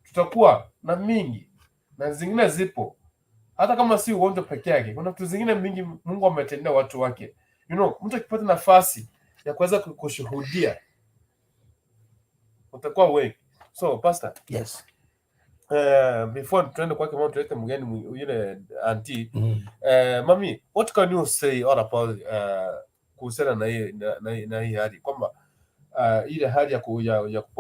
tutakuwa na mingi na zingine zipo, hata kama si ugonjwa peke yake, kuna vitu zingine mingi Mungu ametendea watu wake. Mtu akipata nafasi ya kuweza kushuhudia utakuwa wengi. So pastor, Yes. Before tuende kwake mama, tulete mgeni yule auntie. Mami, what can you say all about kuhusiana na hii hali kwamba ile hali ya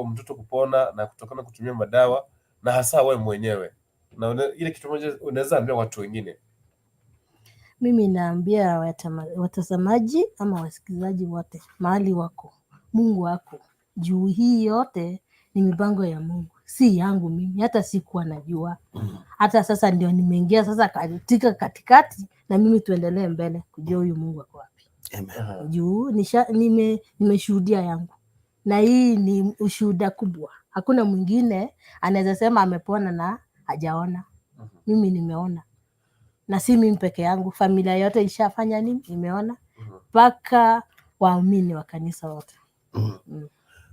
mtoto kupona na kutokana kutumia madawa na hasa wewe mwenyewe na ile kitu moja unaweza ambia watu wengine? Mimi naambia watazamaji ama wasikilizaji wote mahali wako, Mungu wako juu. Hii yote ni mipango ya Mungu, si yangu mimi. Hata sikuwa najua, hata sasa ndio nimeingia sasa katika katikati, na mimi tuendelee mbele kujua huyu Mungu ako wapi. Amen. Juu nimeshuhudia yangu, na hii ni ushuhuda kubwa. Hakuna mwingine anaweza sema amepona na hajaona. Mimi nimeona, na si mimi peke yangu, familia yote ishafanya nini, imeona, mpaka waumini wa kanisa wote.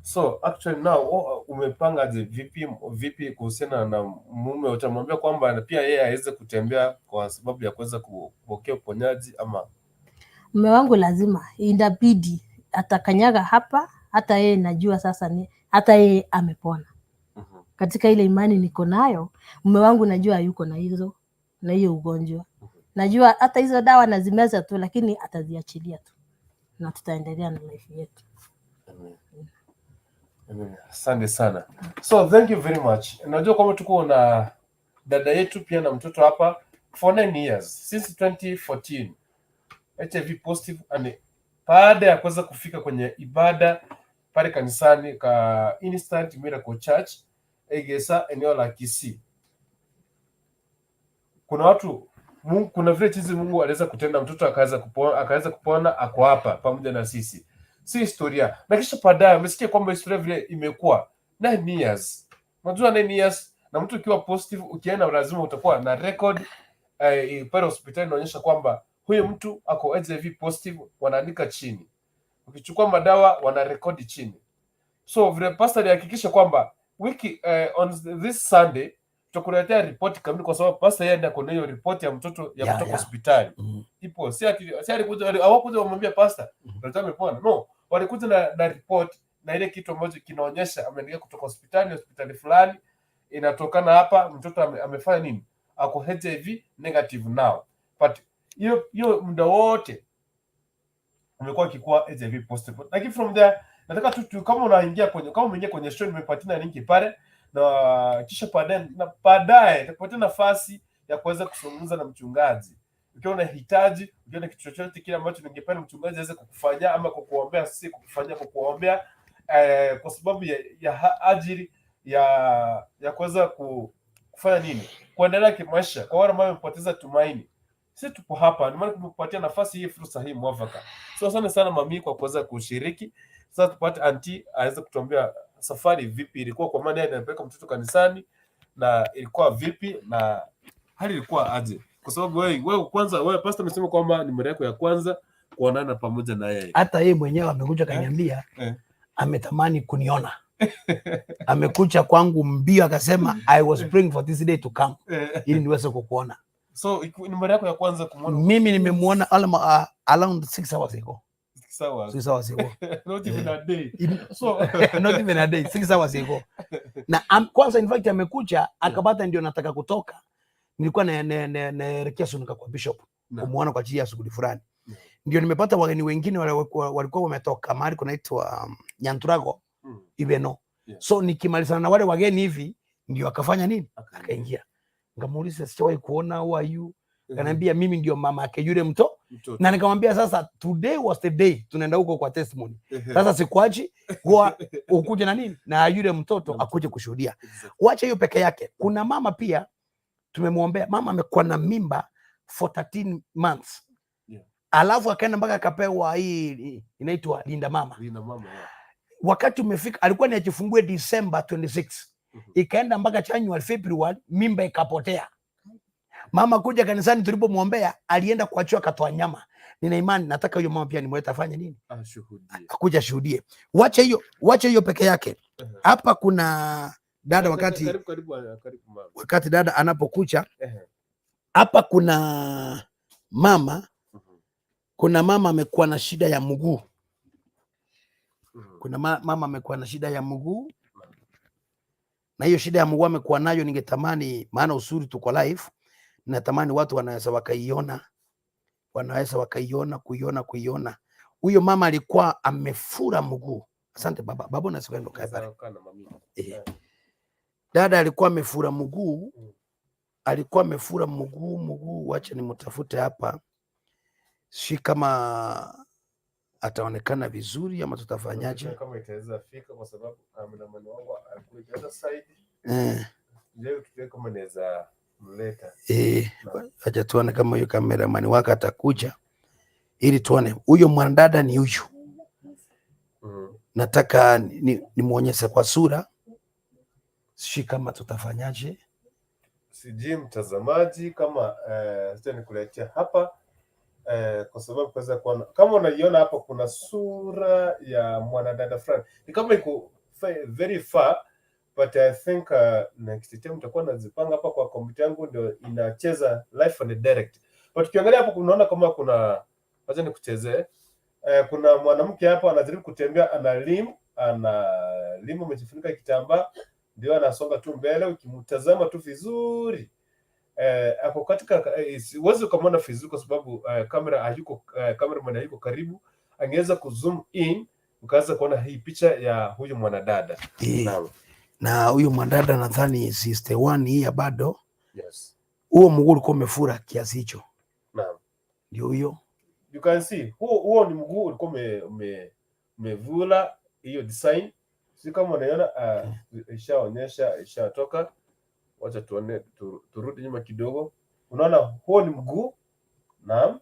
So actually now umepangaje vipi vipi kuhusiana na mume? Utamwambia kwamba pia yeye aweze kutembea kwa sababu ya kuweza kupokea uponyaji ama? Mume wangu lazima inabidi atakanyaga hapa, hata yeye najua sasa ni hata yeye amepona. Katika ile imani niko nayo, mume wangu najua yuko na hizo na hiyo ugonjwa, najua hata hizo dawa nazimeza tu, lakini ataziachilia tu na tutaendelea na life yetu. Amen. Amen. Asante sana. So thank you very much. Najua kwamba tuko na dada yetu pia na mtoto hapa for 9 years since 2014 HIV positive and Baada ya kuweza kufika kwenye ibada pale kanisani ka Instant Miracle Church Egesa, eneo la Kisii, kuna watu Mungu, kuna vile jinsi Mungu aliweza kutenda, mtoto akaweza kupona, ako hapa pamoja na sisi, si historia. Na kisha baadaye umesikia kwamba historia vile imekuwa 9 years. Unajua 9 years, na mtu ukiwa positive, ukienda lazima utakuwa na record pale hospitali inaonyesha kwamba huyu mtu ako HIV positive, wanaandika chini. Ukichukua madawa wanarekodi chini. So vile pastor alihakikisha kwamba wiki on this Sunday tutakuletea ripoti kamili, kwa sababu pastor yeye ndiye ako na hiyo ripoti ya mtoto ya kutoka hospitali ipo. Si alikuja, hawakuja wamwambia pastor mtoto amepona. No, walikuja na report na ile kitu ambacho kinaonyesha ameandika kutoka hospitali fulani, inatokana hapa, mtoto amefanya nini, ako HIV negative now, but hiyo hiyo muda wote umekuwa akikuwa HIV positive. Lakini from there nataka tu kama umeingia kwenye show, nimepatina linki pale na kisha baadaye na baadaye nitakupatia nafasi ya kuweza kuzungumza na mchungaji ukiwa unahitaji, ukiwa na kitu chochote kile ambacho ningependa mchungaji aweze kukufanyia ama kukuombea, si kukufanyia, kukuombea kwa sababu ya ajili ya kuweza kufanya nini, kuendelea kimaisha, kwa wale ambao wamepoteza tumaini. Sisi tupo hapa, ndio maana tumekupatia nafasi hii, fursa hii mwafaka. So asante sana mami kwa kuweza kushiriki. Sasa tupate auntie aweze kutuambia safari vipi ilikuwa, kwa maana yeye anapeleka mtoto kanisani na ilikuwa vipi na hali ilikuwa aje, kwa sababu wewe kwanza, wewe pastor amesema kwamba ni mara yako ya kwanza kuonana pamoja na yeye. Hata yeye mwenyewe amekuja kaniambia ametamani kuniona, amekuja kwangu mbio akasema, "I was praying for this day to come ili niweze kukuona." So ni mara yako ya kwanza kumwona? Mimi nimemuona around 6 hours ago. Sawa. 6 hours ago. Not even a day. So Not even a day, 6 hours ago. Na kwanza in fact amekuja akapata ndio nataka kutoka, nilikuwa naelekea Sunuka kwa bishop kumuona kwa ajili ya shughuli fulani. Ndio nimepata wageni wengine wale walikuwa wametoka mahali kunaitwa Nyanturago Ibeno. So nikimalizana na wale wageni hivi ndio akafanya nini, akaingia. Nikamuuliza, "Sijawahi kuona, who are you?" Akaniambia, "Mimi ndio mama yake yule mto." Mtoto. Na nikamwambia, "Sasa today was the day tunaenda huko kwa testimony. Sasa sikuachi kwa ukuje na nini na yule mtoto Na akuje kushuhudia." Exactly. Wacha hiyo peke yake, kuna mama pia tumemwombea. Mama amekuwa na mimba for 13 months, alafu akaenda mpaka akapewa hii inaitwa Linda Mama. Lina mama, yeah. Wakati umefika, alikuwa ni ajifungue December 26, ikaenda mpaka January, February, mimba ikapotea. Mama kuja kanisani, tulipomwombea alienda kuachiwa akatoa nyama. Nina imani nataka huyo mama pia nimwete afanye nini, Ashuhudie. Akuja ashuhudie. Wacha hiyo peke yake. Hapa kuna dada wakati Karibu, karibu, karibu mama. Wakati dada anapokuja hapa, kuna mama kuna mama amekuwa na shida ya mguu. Kuna mama amekuwa na shida ya mguu, na hiyo shida ya mguu amekuwa nayo, ningetamani, maana uzuri tuko live, natamani watu wanaweza wakaiona, wanaweza wakaiona, kuiona, kuiona. Huyo mama alikuwa amefura mguu. Asante baba, baba unaweza kwenda ukae pale. Sawa, kaa na mami. Eh. Dada alikuwa amefura mguu, alikuwa amefura mguu. Wacha nimtafute hapa, si kama ataonekana vizuri ama tutafanyaje? Kama itaweza fika kwa sababu cameraman wangu alikuwa the other side. Leo tujue kama naweza mleta. Eh, acha tuone kama huyo kameramani wake atakuja ili tuone huyo mwanadada ni huyu. Nataka nimuonyeshe kwa sura, si kama tutafanyaje? Sijui mtazamaji kama sita nikuletea hapa kwa sababu kuweza kuona kama unaiona hapo, kuna sura ya mwanadada fulani, ni kama iko very far, but I think next time nitakuwa nazipanga hapa kwa kompyuta yangu ndio inacheza live and direct. But ukiangalia hapo unaona kama kuna, wacha nikuchezee, kuna mwanamke hapo anajaribu kutembea, ana limp, amejifunika kitambaa, ndio anasonga tu mbele. Ukimtazama tu vizuri ako katika huwezi ukamwona vizuri kwa sababu kamera hayuko, cameraman hayuko karibu, angeweza kuzoom in ukaweza kuona hii picha ya huyu mwanadada. Eh, na huyu mwanadada nadhani sister one hii ya bado huo mguu ulikuwa umefura kiasi hicho, ndio huyo. You can see huo ni mguu ulikuwa umevula hiyo design. Si kama unaiona, ishaonyesha, ishatoka. Wacha tuone, turudi nyuma kidogo. Unaona huo ni mguu. Naam.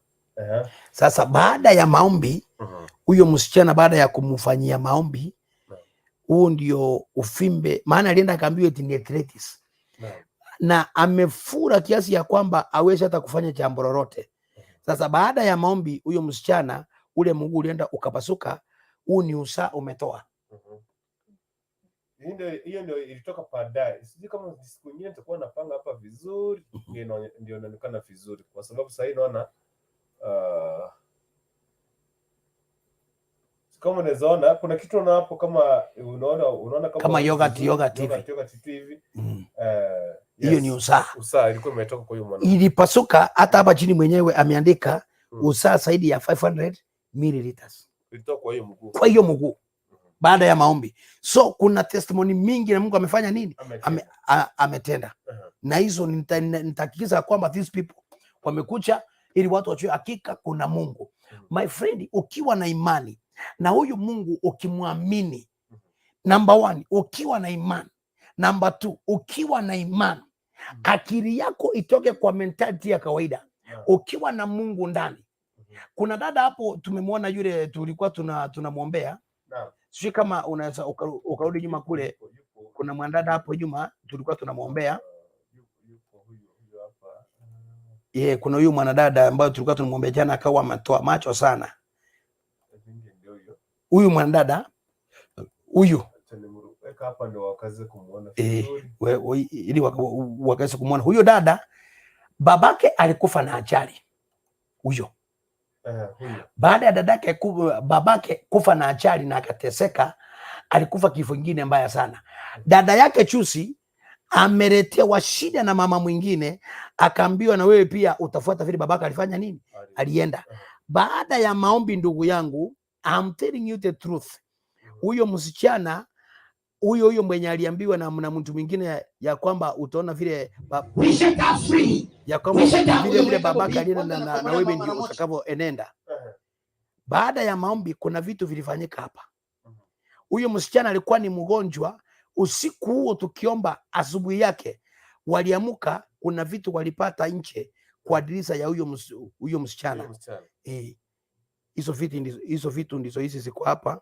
Sasa baada ya maombi, huyo msichana baada ya kumfanyia maombi, huu ndio uvimbe, maana alienda akaambiwa eti ni arthritis na amefura kiasi ya kwamba hawezi hata kufanya jambo lolote. Sasa baada ya maombi, huyo msichana ule mguu ulienda ukapasuka, huu ni usaa umetoa. Hiyo ndio ilitoka baadaye. Sijui kama siku nyingine nitakuwa napanga hapa vizuri, ndio inaonekana vizuri, kwa sababu sasa hii naona, kama unaweza ona kuna kitu unaona hapo, kama unaona kama Kama yogurt, vizuri, yogurt hivi. Yogurt, yogurt tu hivi. Hiyo Yes. ni usaa. Usaa ilikuwa imetoka kwa hiyo mwanamke. Ilipasuka hata hapa chini mwenyewe ameandika usaa zaidi ya 500 milliliters Ilitoka kwa hiyo mguu. Kwa hiyo mguu baada ya maombi. So kuna testimony mingi na Mungu amefanya nini? Ametenda. Ametenda. Na hizo nitahakikisha kwamba these people wamekuja ili watu wajue hakika kuna Mungu. My friend, ukiwa na imani na huyu Mungu ukimwamini, number one, ukiwa na imani. Number two, ukiwa na imani, akili yako itoke kwa mentality ya kawaida. Ukiwa na Mungu ndani. Kuna dada hapo tumemwona yule tulikuwa tunamwombea. Sijui kama unaweza ukarudi nyuma kule. Yupo, yupo. Kuna mwanadada hapo nyuma tulikuwa tunamwombea. Yupo huyu hapa. Yeah, kuna huyu mwanadada ambayo tulikuwa tunamwombea jana akawa ametoa macho sana. I think ndio huyo. Huyu mwanadada huyu. Acha weka hapa ndio wakaze kumuona vizuri. Ili wakaweze kumwona huyo dada, babake alikufa na ajali huyo. Huyo. Baada ya babake kufa na ajali na akateseka, alikufa kifo ingine mbaya sana. Dada yake chusi ameletewa shida na mama mwingine, akaambiwa na wewe pia utafuata vile babaka alifanya nini, alienda. Baada ya maombi, ndugu yangu, I'm telling you the truth, huyo msichana huyo huyo mwenye aliambiwa na mtu mwingine ya kwamba utaona vile We set her free. ya kwamba We set her vile vile babaka alienda Kwanza na nakombolewa wewe mara ndio moja. utakavyoenenda. Baada ya maombi kuna vitu vilifanyika hapa. Huyo msichana alikuwa ni mgonjwa. Usiku huo tukiomba, asubuhi yake waliamuka, kuna vitu walipata nje kwa dirisha ya huyo Huyo msichana. msichana. Eh, hizo vitu ndizo hizi ziko hapa.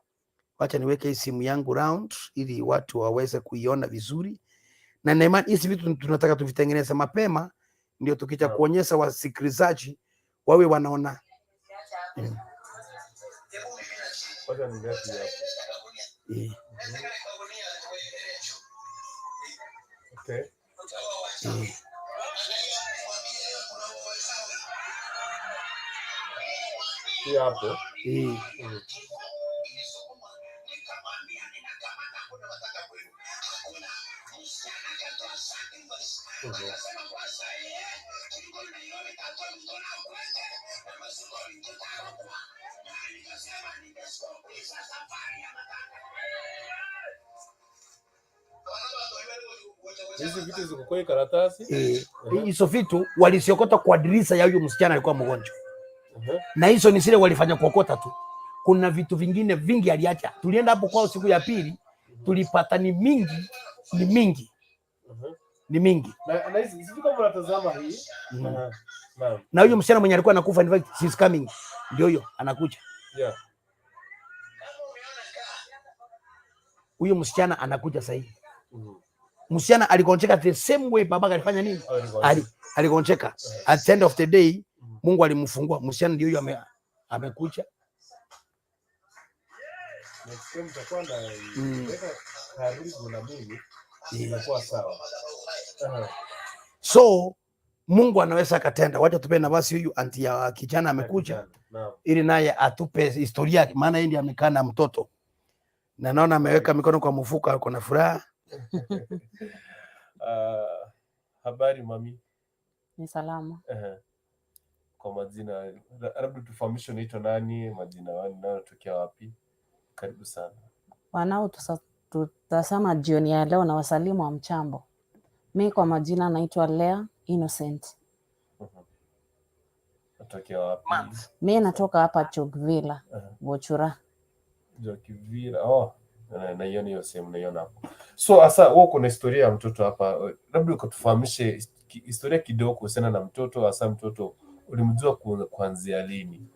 Wacha niweke hii simu yangu round ili watu waweze kuiona vizuri, na na imani hizi vitu tunataka tuvitengeneze mapema, ndio tukija kuonyesha wasikilizaji wawe wanaona. Wacha niweke hapa. Okay. Hii hapo. Hizi vitu ziko kwa hii karatasi. Eh, hizo vitu waliziokota kwa dirisha ya huyu msichana alikuwa mgonjwa, na hizo ni zile walifanya kuokota tu. Kuna vitu vingine vingi aliacha. Tulienda hapo kwao siku ya pili, tulipata ni mingi, ni mingi, ni mingi. Na hizi sijui kama unatazama hii. Naam. Na huyo msichana mwenye alikuwa anakufa, in fact, she's coming, ndio huyo anakuja. Huyo msichana anakuja sasa hivi. Msichana aligonjeka the same way babaka alifanya nini? Aligonjeka. Aligonjeka. At the end of the day Mungu alimfungua. Msichana ndio huyo amekuja. Next time nitakuwa na weka karibu na mimi, itakuwa sawa. So Mungu anaweza akatenda. Wacha tupe nafasi huyu auntie ya kijana amekuja Kijana. Naam. ili naye atupe historia yake, maana yeye ndiye amekaa na mtoto na naona ameweka mikono kwa mfuko, ako na furaha. Habari mami. Ni salama. Kwa majina, labda tufahamishe unaitwa nani, majina unayotokea wapi? Karibu sana. Wanaotutazama jioni ya leo na wasalimu wa mchambo. Mi kwa majina naitwa Lea Innocent. Unatokea wapi? Mi natoka hapa Chogvila, Bochura. Jokivira. Oh, naiona hiyo sehemu, naiona hapo. So hasa wewe kuna historia ya mtoto hapa, labda ukatufahamishe historia kidogo kuhusiana na mtoto, hasa mtoto ulimjua kuanzia lini?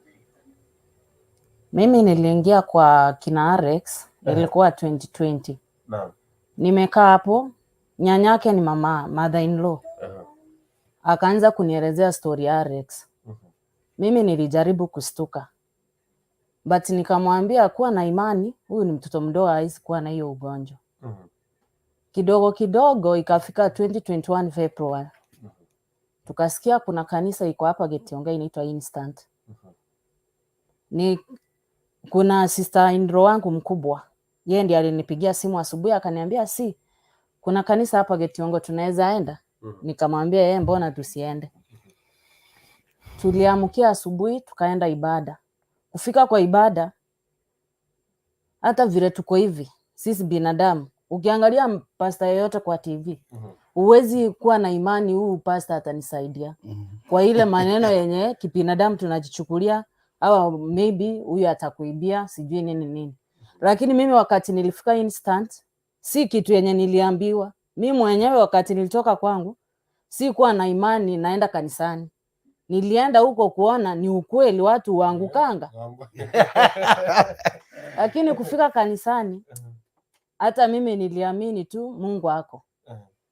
Mimi niliingia kwa kina Arex ilikuwa 2020. Nimekaa hapo, nyanyake ni mama mother in law akaanza kunielezea story ya Arex. Mimi nilijaribu kustuka, but nikamwambia kuwa na imani, huyu ni mtoto mdogo, hawezi kuwa na hiyo ugonjwa. Kidogo kidogo ikafika 2021 February, tukasikia kuna kanisa iko hapa Getiongei inaitwa Instant. Ni kuna sister in law wangu mkubwa, yeye ndiye alinipigia simu asubuhi akaniambia, si kuna kanisa hapa Getiongo tunaweza enda? Nikamwambia yeye, mbona tusiende? Tuliamkia asubuhi tukaenda ibada. Kufika kwa ibada, hata vile tuko hivi sisi binadamu, ukiangalia pasta yoyote kwa TV huwezi kuwa na imani huu pasta atanisaidia kwa ile maneno yenye kibinadamu tunajichukulia, au maybe huyu atakuibia sijui nini nini. Lakini mimi wakati nilifika Instant, si kitu yenye niliambiwa mi mwenyewe. Wakati nilitoka kwangu, sikuwa na imani naenda kanisani. Nilienda huko kuona ni ukweli watu huangukanga, lakini kufika kanisani, hata mimi niliamini tu Mungu ako.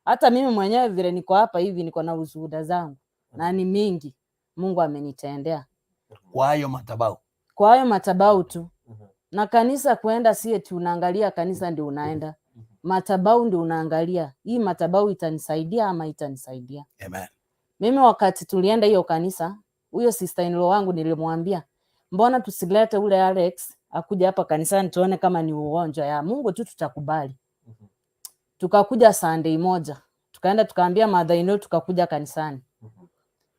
Hata mimi mwenyewe vile niko hapa hivi, niko na ushuhuda zangu na ni mingi Mungu amenitendea. Kwa hayo madhabahu. Kwa hayo madhabahu tu. Na kanisa kuenda, si eti unaangalia kanisa ndio unaenda, madhabahu ndio unaangalia, hii madhabahu itanisaidia ama itanisaidia. Amen. Mimi wakati tulienda hiyo kanisa, huyo sister in law wangu nilimwambia, mbona tusilete ule Alex akuja hapa kanisani tuone kama ni ugonjwa ya Mungu tu tutakubali. Tukakuja Sunday moja, tukaenda tukaambia mother in law, tukakuja kanisani.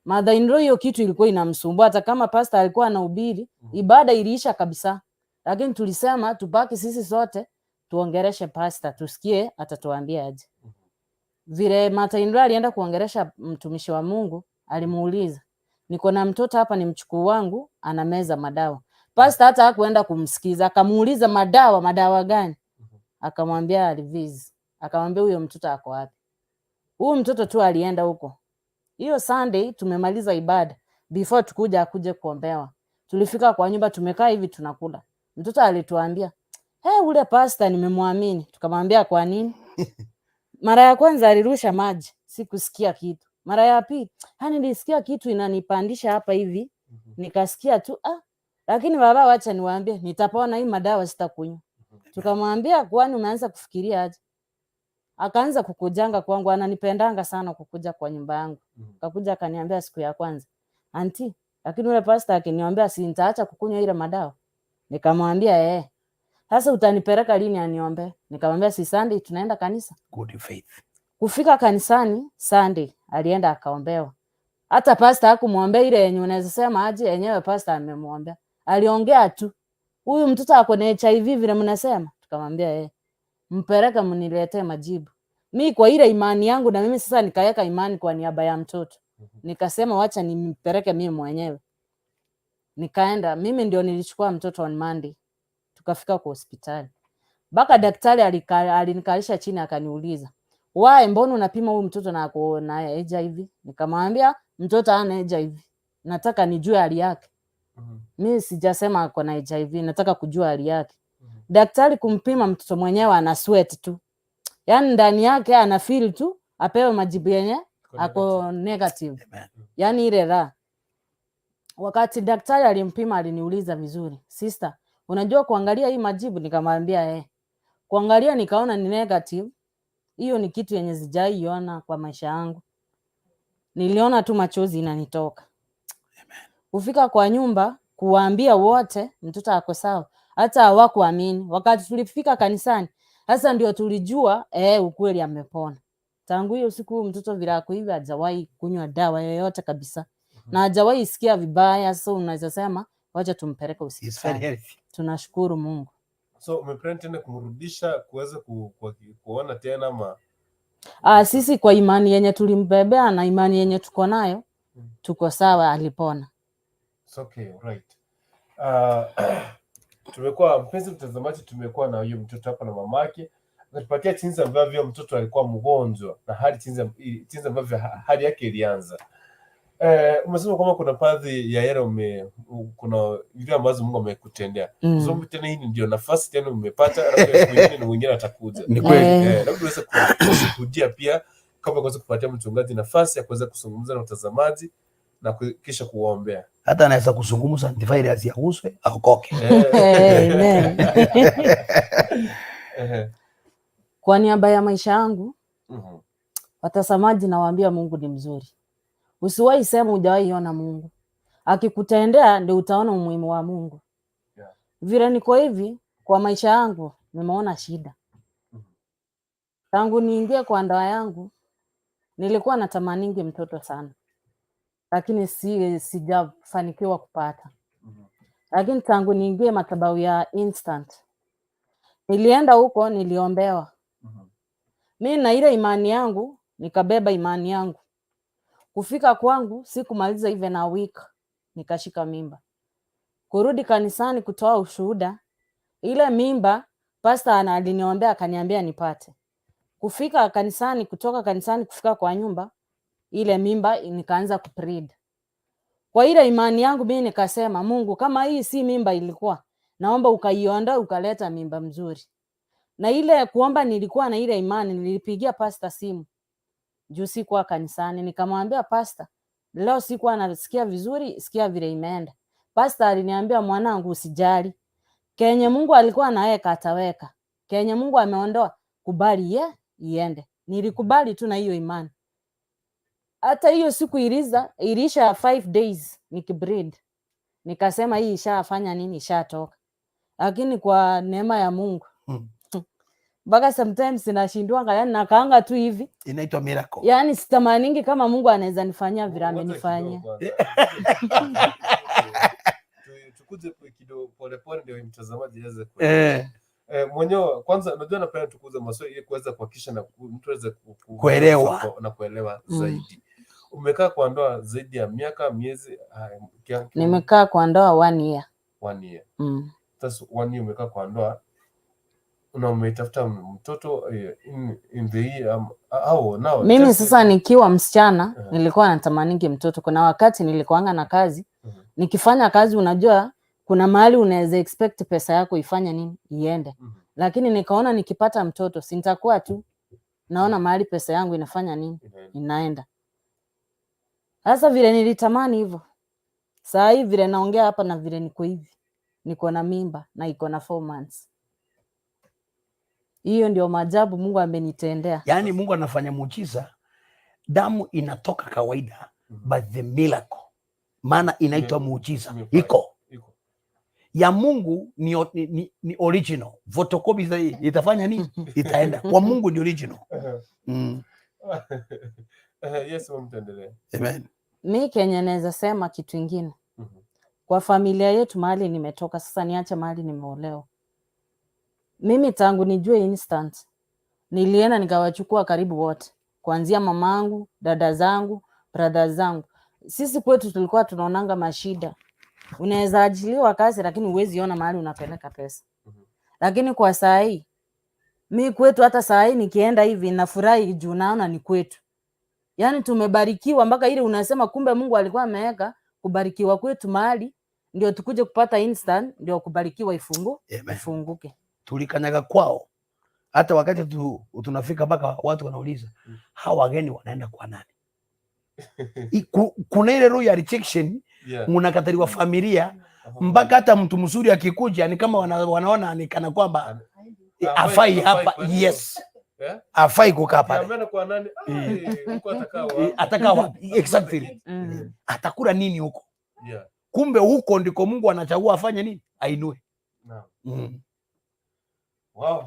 Mother in law hiyo kitu ilikuwa inamsumbua, hata kama pastor alikuwa anahubiri, ibada iliisha kabisa, lakini tulisema tubaki sisi sote tuongereshe pastor, tusikie atatuambia aje. Vile mother in law alienda kuongeresha mtumishi wa Mungu, alimuuliza, niko na mtoto hapa, ni mchukuu wangu, anameza madawa. Pastor hata hakuenda kumsikiza, akamuuliza madawa, madawa gani? Akamwambia ARVs. Akamwambia huyo mtoto ako wapi? Huyu mtoto tu alienda huko. Hiyo Sunday tumemaliza ibada, before tukuja akuje kuombewa. Tulifika kwa nyumba tumekaa hivi tunakula. Mtoto alituambia, "Hey, ule pastor nimemwamini." Tukamwambia kwa nini? Mara ya kwanza alirusha maji, sikusikia kitu. Mara ya pili, nilisikia kitu inanipandisha hapa hivi, nikasikia tu ah, lakini baba, wacha niwaambie, nitapona hii madawa sitakunywa. Tukamwambia kwani umeanza kufikiria aje? Akaanza kukujanga kwangu, ananipendanga sana kukuja kwa nyumba yangu. Akakuja akaniambia siku ya kwanza, auntie, lakini ule pastor akiniombea si nitaacha kukunywa ile madawa? Nikamwambia eh. Sasa utanipeleka lini aniombe? Nikamwambia si Sunday tunaenda kanisa. Good faith. Kufika kanisani Sunday alienda akaombewa. Hata pastor hakumwombea ile yenye unaweza sema aje yenyewe pastor amemwombea. Aliongea tu. Huyu mtoto ako na HIV vile mnasema? Tukamwambia eh. Mpeleke mniletee majibu. Mi kwa ile imani yangu na mimi sasa nikaweka imani kwa niaba ya mtoto. Nikasema wacha nimpeleke mimi mwenyewe. Nikaenda, mimi ndio nilichukua mtoto on Monday. Tukafika kwa hospitali. Mpaka daktari alinikalisha chini akaniuliza, "Why, mbona unapima huyu mtoto na ako na HIV?" Nikamwambia mtoto hana HIV. Nataka nijue hali yake. Mi sijasema ako na HIV, nataka kujua hali yake. Daktari kumpima mtoto mwenyewe ana sweat tu. Yaani ndani yake ana feel tu apewe majibu yenye ako negative. Amen. Yaani ile raha. Wakati daktari alimpima aliniuliza vizuri, sister, unajua kuangalia hii majibu? Nikamwambia eh. Kuangalia nikaona ni negative. Hiyo ni kitu yenye sijaiona kwa maisha yangu. Niliona tu machozi inanitoka. Kufika kwa nyumba kuwaambia wote mtoto ako sawa, hata hawakuamini. Wakati tulifika kanisani, sasa ndio tulijua ukweli amepona. Tangu hiyo siku huyu mtoto vile ako hivi hajawahi kunywa dawa yoyote kabisa na hajawahi sikia vibaya. So unaweza sema wacha tumpeleke He's very hospitali. healthy. Tunashukuru Mungu. So umeplan tena kumrudisha kuweza kuona tena ama? Ah, sisi kwa imani yenye tulimbebea na imani yenye tuko nayo tuko sawa, alipona. It's okay, right. Tumekuwa, mpenzi mtazamaji, tumekuwa na huyo mtoto hapa na mamake akatupatia jinsi ambavyo mtoto alikuwa mgonjwa na hali jinsi ambavyo hali yake ilianza. Umesema kwamba kuna baadhi ya yale kuna vile ambazo Mungu amekutendea. So tena hii ndio nafasi tena umepata, labda siku nyingine na mwingine atakuja. Ni kweli. Labda uweze kushuhudia pia kama kuweza kupatia mchungaji nafasi ya kuweza kuzungumza na watazamaji na kisha kuwaombea. Hata anaweza kuzungumza antivirus yaguswe aokoke. Amen. Kwa niaba ya maisha yangu, watazamaji, nawaambia Mungu ni mzuri. Usiwahi sema hujawahi ona Mungu. Akikutendea ndio utaona umuhimu wa Mungu. Vile niko hivi kwa maisha yangu, nimeona shida. Tangu niingie kwa ndoa yangu, nilikuwa natamaningi mtoto sana, lakini sijafanikiwa kupata. Lakini tangu niingie madhabahu ya Instant, nilienda huko, niliombewa. Mi na ile imani yangu, nikabeba imani yangu. Kufika kwangu, sikumaliza even a week, nikashika mimba. Kurudi kanisani kutoa ushuhuda, ile mimba pastor aliniombea akaniambia nipate. Kufika kanisani, kutoka kanisani kufika kwa nyumba, ile mimba nikaanza kubleed. Kwa ile imani yangu mimi nikasema, Mungu, kama hii si mimba ilikuwa, naomba ukaiondoa ukaleta mimba mzuri. Na ile kuomba nilikuwa na ile imani, nilipigia pastor simu juu sikuwa kanisani, nikamwambia pastor, leo sikuwa nasikia vizuri, sikia vile imeenda. Pastor aliniambia, mwanangu, usijali, kenye Mungu alikuwa anaweka ataweka, kenye Mungu ameondoa kubali ye iende. Nilikubali tu na hiyo imani. Hata hiyo siku iliisha 5 days nikibleed, nikasema hii ishafanya nini, ishatoka. Lakini kwa neema ya Mungu mpaka sometimes nashindwanga, yani nakaanga tu hivi, Inaitwa miracle. Yani sitamaningi kama Mungu anaweza nifanyia vile Ngoja amenifanyia. kidogo kwanza. Tukuje kidogo polepole ndio mtazamaji aweze kuelewa. Mwenyewe kwanza unajua napenda tukuze maswali ili kuweza kuhakikisha na mtu aweze Kuelewa. na kuelewa zaidi. Umekaa kwa ndoa zaidi ya miaka miezi Nimekaa kwa ndoa one year. One year. Mm. Sasa one year umekaa kwa ndoa na umetafuta mtoto in the year au now Mimi sasa nikiwa msichana nilikuwa natamaningi mtoto. Kuna wakati nilikuanga na kazi, nikifanya kazi, unajua kuna mahali unaweza expect pesa yako ifanye nini, iende. Lakini nikaona nikipata mtoto si nitakuwa tu naona mahali pesa yangu inafanya nini, Inaenda. Inaenda. Sasa vile nilitamani hivyo, saa hii vile naongea hapa na vile niko hivi, niko na mimba na iko na 4 months. Hiyo ndio maajabu Mungu amenitendea. Yaani Mungu anafanya muujiza, damu inatoka kawaida, but the miracle, maana inaitwa muujiza, iko Iko. Ya Mungu ni original. Photocopy itafanya nini? Itaenda kwa Mungu ni original. Yes, mama, tuendelee. Amen. Mi kenye naweza sema kitu ingine kwa familia yetu mahali nimetoka sasa, niache mahali nimeolewa. Mimi tangu nijue Instant nilienda nikawachukua karibu wote, kuanzia mamangu, dada zangu, brother zangu. Sisi kwetu tulikuwa tunaonanga mashida, unaweza ajiliwa kazi lakini huwezi ona mahali unapeleka pesa. Lakini kwa saa hii mi kwetu, hata saa hii nikienda hivi nafurahi juu naona ni kwetu, yaani tumebarikiwa mpaka ile unasema kumbe Mungu alikuwa ameweka kubarikiwa kwetu mahali ndio tukuje kupata Instant, ndio kubarikiwa Amen. ifunguke. Tulikanyaga kwao, hata wakati tunafika mpaka watu wanauliza hawa wageni wanaenda kwa nani? Kuna ile roho ya rejection, mnakataliwa familia mpaka hata mtu mzuri akikuja ni kama wanaona ni kana kwamba afai Hafai hapa. kwenda. Yes, afai kukaa pale. Ameenda kwa nani? Huko atakaa wapi? Atakaa wapi? Exactly. Atakula nini huko? Kumbe huko ndiko Mungu anachagua afanye nini, ainue. Naam. Wow.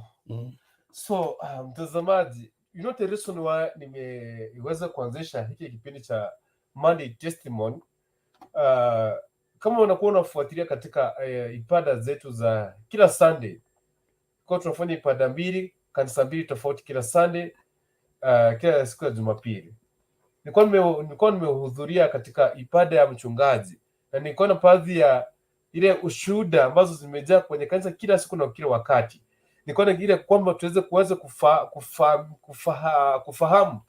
So mtazamaji, you know the reason why nimeweza kuanzisha hiki kipindi cha Monday Testimony. Kama unakuwa unafuatilia katika ibada zetu za kila Sunday, kwa tunafanya ibada mbili, kanisa mbili tofauti kila Sunday, kila siku ya Jumapili. Nilikuwa nimehudhuria katika ibada ya mchungaji. Na nikaona baadhi ya ile ushuhuda ambazo zimejaa kwenye kanisa kila siku na kila wakati. Nikaona ile kwamba tuweze kuweza kufahamu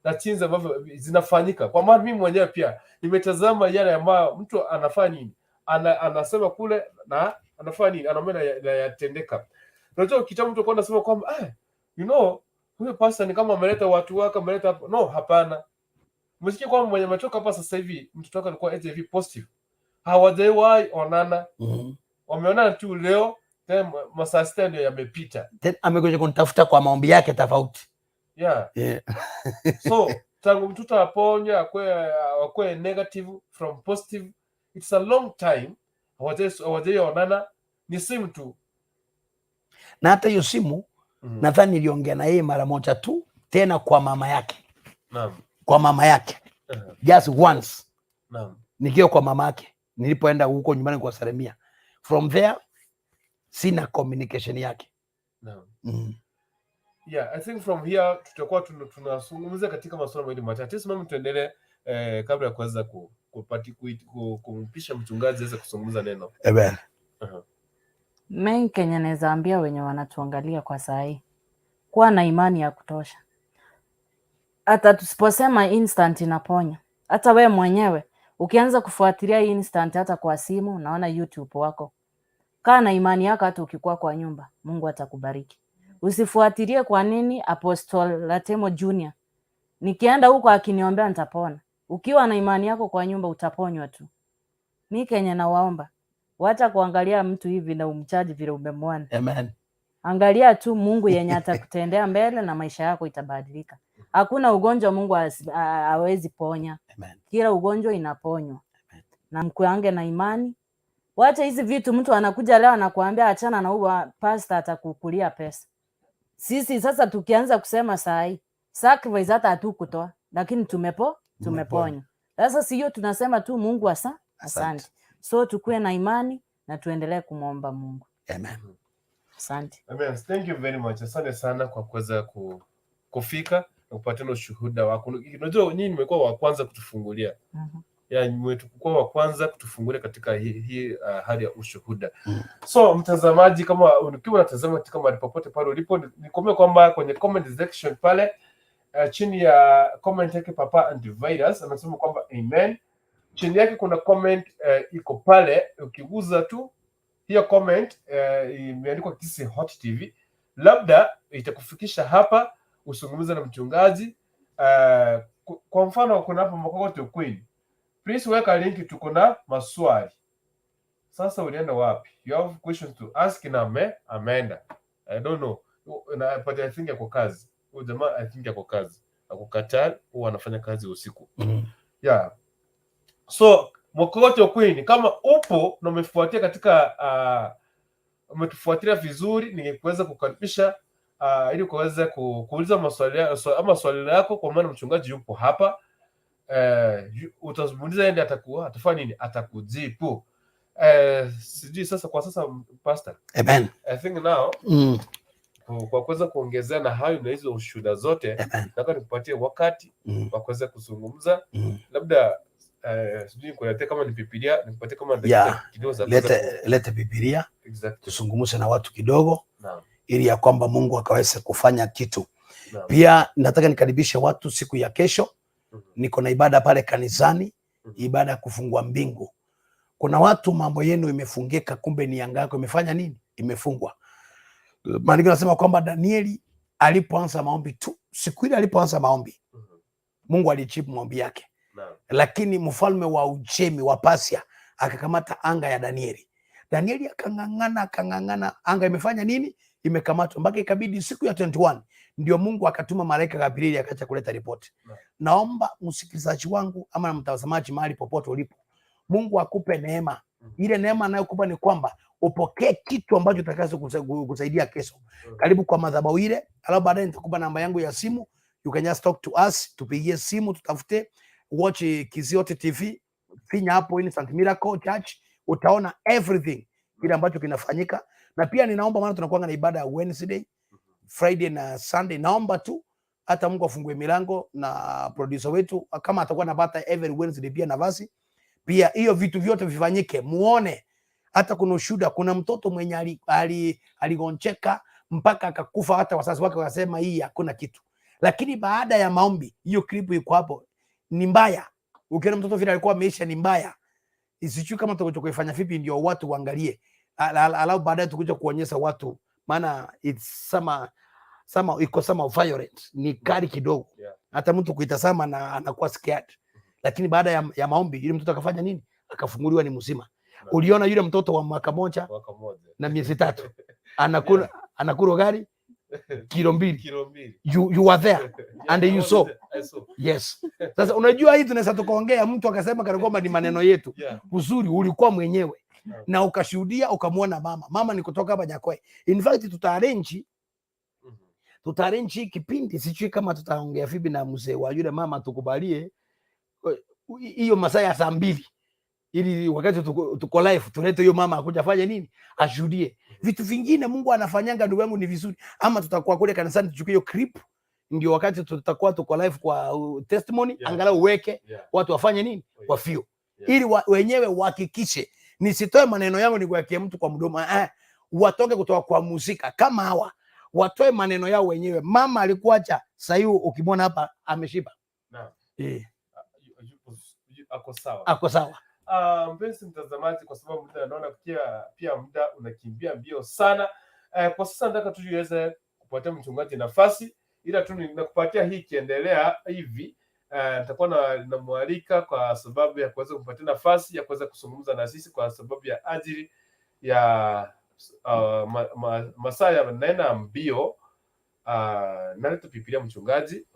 na jinsi ambavyo zinafanyika. Kwa maana mimi mwenyewe pia nimetazama yale ambayo mtu anafanya nini, anasema kule na anafanya nini, anaona na yatendeka. Unajua kitambo mtu alikuwa anasema kwamba huyo pastor ni kama ameleta watu wake, ameleta hapo. No, hapana. Umesikia kwamba mwenye ametoka hapa sasa hivi mtoto wake alikuwa HIV positive. Hawajawahi onana. Wameonana tu leo, tena masaa 6 ndio yamepita. Then amekuja kunitafuta kwa maombi yake tofauti. So tangu mtoto aponywe akwe negative from positive, it's a long time. Hawajaionana, ni simu tu. Na hata hiyo simu nadhani niliongea na yeye mara moja tu, tena kwa mama yake. Kwa mama yake. Just once. Nikiwa kwa mama yake nilipoenda huko nyumbani kuwasalimia. From there sina communication yake. Yeah, I think from here tutakuwa tunazungumza katika masuala mawili matatu. Simama tuendelee kabla ya kuweza kumpisha mchungaji aweze kuzungumza neno. Amen. Mengi kenye naweza ambia wenye wanatuangalia kwa saa hii, kuwa na imani ya kutosha. Hata tusiposema instant inaponya, hata we mwenyewe ukianza kufuatilia instant, hata kwa simu, naona YouTube wako, kaa na imani yako, hata ukikuwa kwa nyumba, Mungu atakubariki. Usifuatilie kwa nini Apostle Latemo Junior, nikienda huko akiniombea nitapona. Ukiwa na imani yako kwa nyumba utaponywa tu. Mi kenye nawaomba, wacha kuangalia mtu hivi na umchaji vile umemwona. Amen. Angalia tu Mungu yenye atakutendea mbele na maisha yako itabadilika. Hakuna ugonjwa Mungu hawezi ponya. Amen. Kila ugonjwa inaponywa. Na mkuange na imani. Wacha hizi vitu, mtu anakuja leo anakuambia achana na huyo pastor atakukulia pesa. Sisi sasa tukianza kusema saa hii sacrifice hata hatukutoa, lakini tumeponywa. Sasa sio tunasema tu Mungu Asante. asante. So tukue na imani na tuendelee kumwomba Mungu. Amen. Asante. Amen. Thank you very much. Asante sana kwa kuweza kufika na kupatiana ushuhuda wako. Unajua nyinyi mmekuwa wa kwanza kutufungulia. Yeah, mmekuwa wa kwanza kutufungulia katika hii hali ya ushuhuda. So mtazamaji, kama ukiwa unatazama katika mahali popote pale ulipo, nikwambie kwamba kwenye comment section pale chini ya comment yake Papa Antivirus anasema kwamba amen. Chini yake kuna comment iko pale, ukiguza tu hiyo comment imeandikwa Kisii Hot TV, labda itakufikisha hapa usungumze na mchungaji. Kwa mfano kuna hapo Makokoto Queen, please weka link, tuko na maswali. Sasa ulienda wapi? You have questions to ask na ameenda. I don't know. Na, but I think ako kazi. Huyu jamaa I think ako kazi. Ako Qatar, huwa anafanya kazi usiku. Yeah. So Mokoto Queen, kama upo na umefuatia katika umetufuatilia vizuri, ningekuweza kukaribisha ili kuweza kuuliza maswali ama swali lako, kwa maana mchungaji yupo hapa. Utamuuliza yeye ndiye atakuwa atafanya nini, atakujibu. Sijui sasa kwa sasa pastor, Amen. I think now kwa kuweza kuongezea na hayo na hizo ushuhuda zote, Amen. nataka nikupatie wakati wa kuweza kuzungumza, labda sijui nikuletee kama ni Biblia, nikupatie kama dakika kidogo za kuweza Lete, lete Biblia tuzungumze na watu kidogo ili ya kwamba Mungu akaweze kufanya kitu. Pia nataka nikaribishe watu siku ya kesho. Niko na ibada pale kanisani, ibada ya kufungua mbingu. Kuna watu mambo yenu imefungika, kumbe ni anga yako imefanya nini? Imefungwa. Maandiko yanasema kwamba Danieli alipoanza maombi tu, siku ile alipoanza maombi, Mungu alijibu maombi yake. Lakini mfalme wa Ujemi wa Pasia akakamata anga ya Danieli. Danieli akang'ang'ana akang'ang'ana, anga imefanya nini? Imekamatwa mpaka ikabidi siku ya 21 ndio Mungu akatuma malaika Gabrieli akaja kuleta ripoti. Naomba msikilizaji wangu ama mtazamaji mahali popote ulipo, Mungu akupe neema. Ile neema anayokupa ni kwamba upokee kitu ambacho kitakacho kusaidia kesho. Karibu kwa madhabahu ile, alafu baadaye nitakupa namba yangu ya simu. You can just talk to us, tupigie simu, tutafute, watch Kisii Hot TV, finya hapo Instant Miracle Church, utaona everything kile ambacho kinafanyika. Na pia ninaomba, maana tunakuwa na ibada ya Wednesday, Friday na Sunday. Naomba tu hata Mungu afungue milango na producer wetu kama atakuwa anapata every Wednesday pia nafasi, Pia hiyo vitu vyote vifanyike, muone. Hata kuna ushuhuda, kuna mtoto mwenye aligonjeka mpaka akakufa, hata wazazi wake wakasema hii hakuna kitu, lakini baada ya maombi, hiyo clip iko hapo, ni mbaya. Ukiona mtoto vile alikuwa ameisha, ni mbaya. Sijui kama tutakuja kuifanya vipi ndio watu waangalie, alafu baadaye tukuja kuonyesha watu, maana it's sama iko sama violent, ni kali kidogo. Hata mtu kuitazama na anakuwa scared, lakini baada ya maombi yule mtoto akafanya nini? Akafunguliwa, ni mzima. Uliona yule mtoto wa mwaka moja Mwaka moja na miezi 3 anakula anakula ugali kilo 2. Kilo 2. You were there and Yeah, you I was saw. there. I saw. Yes. Sasa unajua hii tunaweza tukaongea mtu akasema kana kwamba ni maneno yetu. Uzuri ulikuwa mwenyewe na ukashuhudia ukamwona mama. Mama ni kutoka hapa Nyakoe. In fact tutaarrange hii kipindi, sijui kama tutaongea vipi na mzee wa yule mama tukubalie hiyo masaa ya saa 2 ili wakati tuko live tulete hiyo mama akuja afanye nini, ashuhudie vitu vingine Mungu anafanyanga. Ndugu yangu, ni vizuri ama tutakuwa kule kanisani tuchukue hiyo clip, ndio wakati tutakuwa tuko live kwa testimony, angalau uweke watu wafanye nini, wafio ili wenyewe wahakikishe, nisitoe maneno yangu nikuwekee mtu kwa mdomo, watoke kutoka kwa musika kama hawa, watoe maneno yao wenyewe. Mama alikuacha sasa hivi ukimwona hapa ameshiba. Ako sawa. Ako sawa. Mpenzi mtazamaji, kwa sababu muda naona pia muda unakimbia mbio sana. Kwa sasa nataka tu niweze kupatia mchungaji nafasi, ila tu ninakupatia hii ikiendelea hivi, nitakuwa namwalika kwa sababu ya kuweza kumpatia nafasi ya kuweza kuzungumza na sisi kwa sababu ya ajili ya masaa yanaenda mbio. Naleta Biblia mchungaji,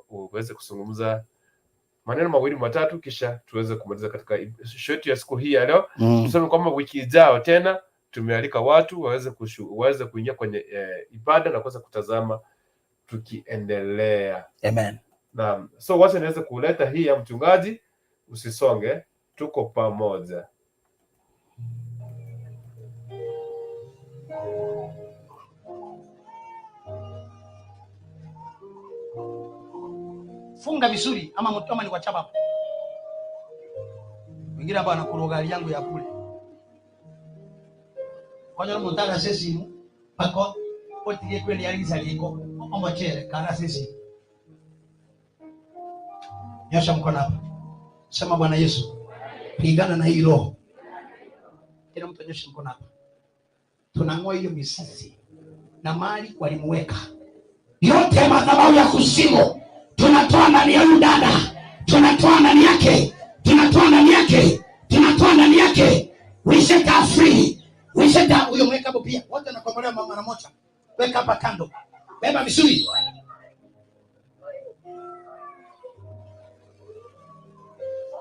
uweze kuzungumza maneno mawili matatu, kisha tuweze kumaliza katika show yetu ya siku hii ya leo. Tuseme kwamba wiki ijayo tena tumealika watu waweze kuingia kwenye ibada na kuweza kutazama tukiendelea. Amen. Naam. So wacha niweze kuleta hii ya mchungaji, usisonge, tuko pamoja. Funga vizuri ama mtu ama ni kwa chapa hapo. Wengine hapa wanakula gari yangu ya kule. Kwanza mtaka sisi pako otige kweli aliza liko omochere kana sisi. Nyosha mkono hapa. Sema Bwana Yesu, pigana na hii roho. Kila mtu anyoshe mkono hapa. Tunang'oa hiyo mizizi na mali walimuweka. Yote madhabahu ya kuzimu tunatoa ndani ya huyu dada, tunatoa ndani yake, tunatoa ndani yake, tunatoa ndani yake. We set her free. We set her. Huyo mweka hapo pia. Wote wanakombolewa mara moja. Weka hapa kando. Beba vizuri.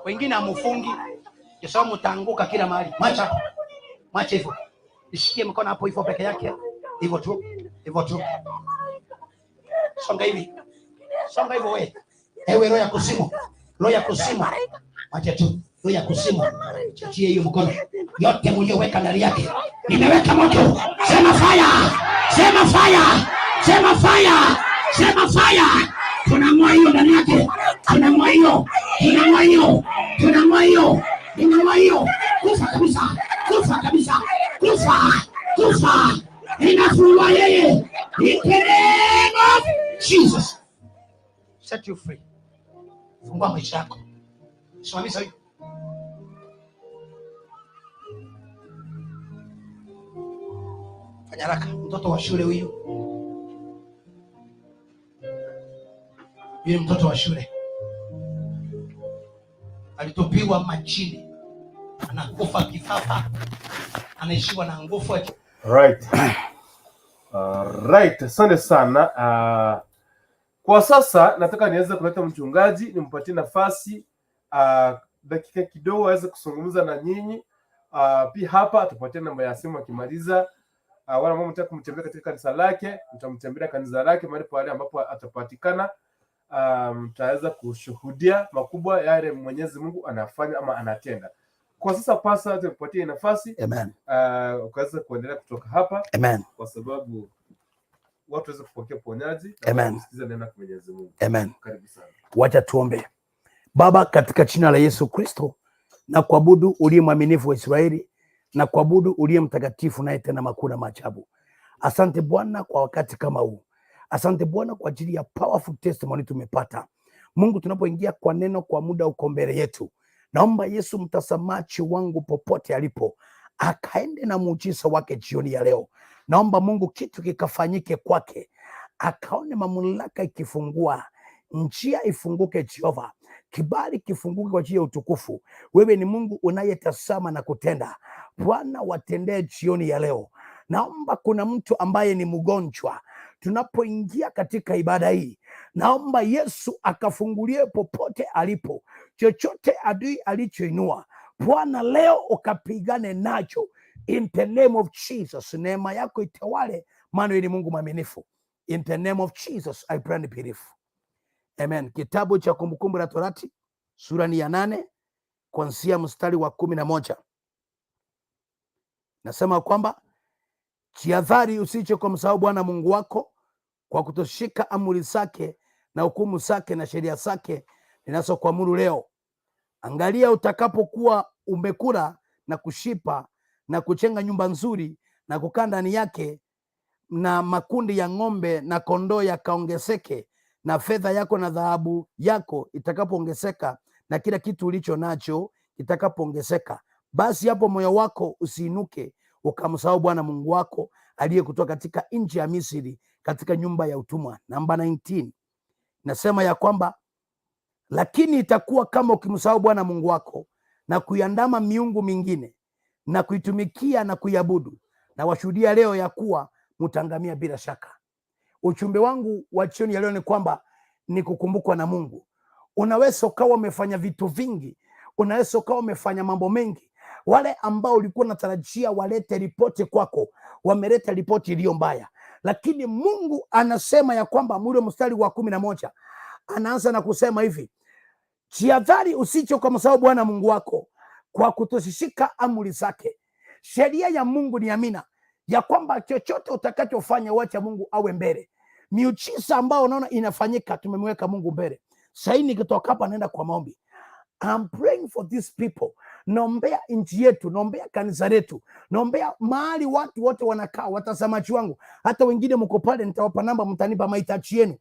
Wengine hamufungi kwa sababu mtaanguka kila mahali. Mwacha. Mwacha hivyo. Nishikie mkono hapo hivyo peke yake. Hivyo tu. Hivyo tu. Songa hivi. Songa hivyo wewe. Ewe roho ya kuzimu. Roho ya kuzimu. Mwacha tu. Roho ya kuzimu. Achie hiyo mkono. Yote mlioweka ndani yake. Nimeweka moto. Sema fire. Sema fire. Sema fire. Sema fire. Tunang'oa hiyo ndani yake. Tunang'oa hiyo. Tunang'oa hiyo. Tunang'oa hiyo. Tunang'oa hiyo. Kufa kabisa. Kufa kabisa. Kufa. Kufa. Inafungwa yeye. In the name of Jesus. Set you free. Fungua maisha yako. Simamisha hiyo. Fanya haraka. Mtoto wa shule huyu. Yule mtoto wa shule alitupiwa majini, anakufa kifafa, anaishiwa na nguvu. Right. Right, asante sana. Kwa sasa nataka niweze kuleta mchungaji nimpatie nafasi dakika kidogo aweze kuzungumza na nyinyi. Pia hapa tupatie namba ya simu akimaliza. Wale ambao mtaka kumtembelea katika kanisa lake, mtamtembelea kanisa lake mahali pale ambapo atapatikana. Mtaweza kushuhudia makubwa yale Mwenyezi Mungu anafanya ama anatenda. Kwa sasa pasa tukupatie nafasi. Amen. Ukaweza kuendelea kutoka hapa. Amen. Kwa sababu watu waweze kupokea uponyaji na Amen. kusikiza neno la Mwenyezi Mungu. Amen. Karibu sana. Wacha tuombe. Baba, katika jina la Yesu Kristo, Na kuabudu uliye mwaminifu wa Israeli, na kuabudu uliye mtakatifu naye tena makuu na maajabu. Asante Bwana kwa wakati kama huu. Asante Bwana kwa ajili ya powerful testimony tumepata. Mungu, tunapoingia kwa neno kwa muda uko mbele yetu, naomba Yesu mtazamaji wangu popote alipo akaende na muujiza wake jioni ya leo. Naomba Mungu kitu kikafanyike kwake, akaone mamlaka ikifungua njia ifunguke, Jehova, kibali kifunguke kwa ajili ya utukufu. Wewe ni Mungu unayetazama na kutenda. Bwana, watendee jioni ya leo. Naomba kuna mtu ambaye ni mgonjwa, tunapoingia katika ibada hii, naomba Yesu akafungulie popote alipo, chochote adui alichoinua Bwana, leo ukapigane nacho in the name of Jesus. Neema yako itawale, maana wewe ni Mungu mwaminifu. In the name of Jesus I pray and believe. Amen. Kitabu cha Kumbukumbu la Torati sura ni ya 8 kuanzia mstari wa 11 nasema kwamba jihadhari usije kumsahau Bwana Mungu wako kwa kutoshika amri zake na hukumu zake na sheria zake ninazokuamuru leo. Angalia utakapokuwa umekula na kushiba na kujenga nyumba nzuri na kukaa ndani yake, na makundi ya ng'ombe na kondoo yakaongezeke, na fedha yako na dhahabu yako itakapoongezeka, na kila kitu ulicho nacho kitakapoongezeka, basi hapo moyo wako usiinuke ukamsahau Bwana Mungu wako aliyekutoa katika nchi ya Misri, katika nyumba ya utumwa. Namba 19 nasema ya kwamba lakini itakuwa kama ukimsahau Bwana Mungu wako na kuiandama miungu mingine na kuitumikia na kuiabudu, na washuhudia leo ya kuwa mtaangamia bila shaka. Ujumbe wangu wa jioni ya leo ni kwamba ni kukumbukwa na Mungu. Unaweza ukawa umefanya vitu vingi, unaweza ukawa umefanya mambo mengi. Wale ambao ulikuwa unatarajia walete ripoti kwako, wameleta ripoti iliyo mbaya, lakini Mungu anasema ya kwamba, mule mstari wa 11 anaanza na kusema hivi: jihadhari usije ukamsahau Bwana Mungu wako kwa kutozishika amri zake. Sheria ya Mungu ni amina, ya kwamba chochote utakachofanya wacha Mungu awe mbele. Miujiza ambayo unaona inafanyika, tumemweka Mungu mbele. Sahii nikitoka hapa naenda kwa maombi. I'm praying for these people. Naombea nchi yetu, naombea kanisa letu, naombea mahali watu wote wanakaa, watazamaji wangu, hata wengine mko pale, nitawapa namba, mtanipa mahitaji yenu.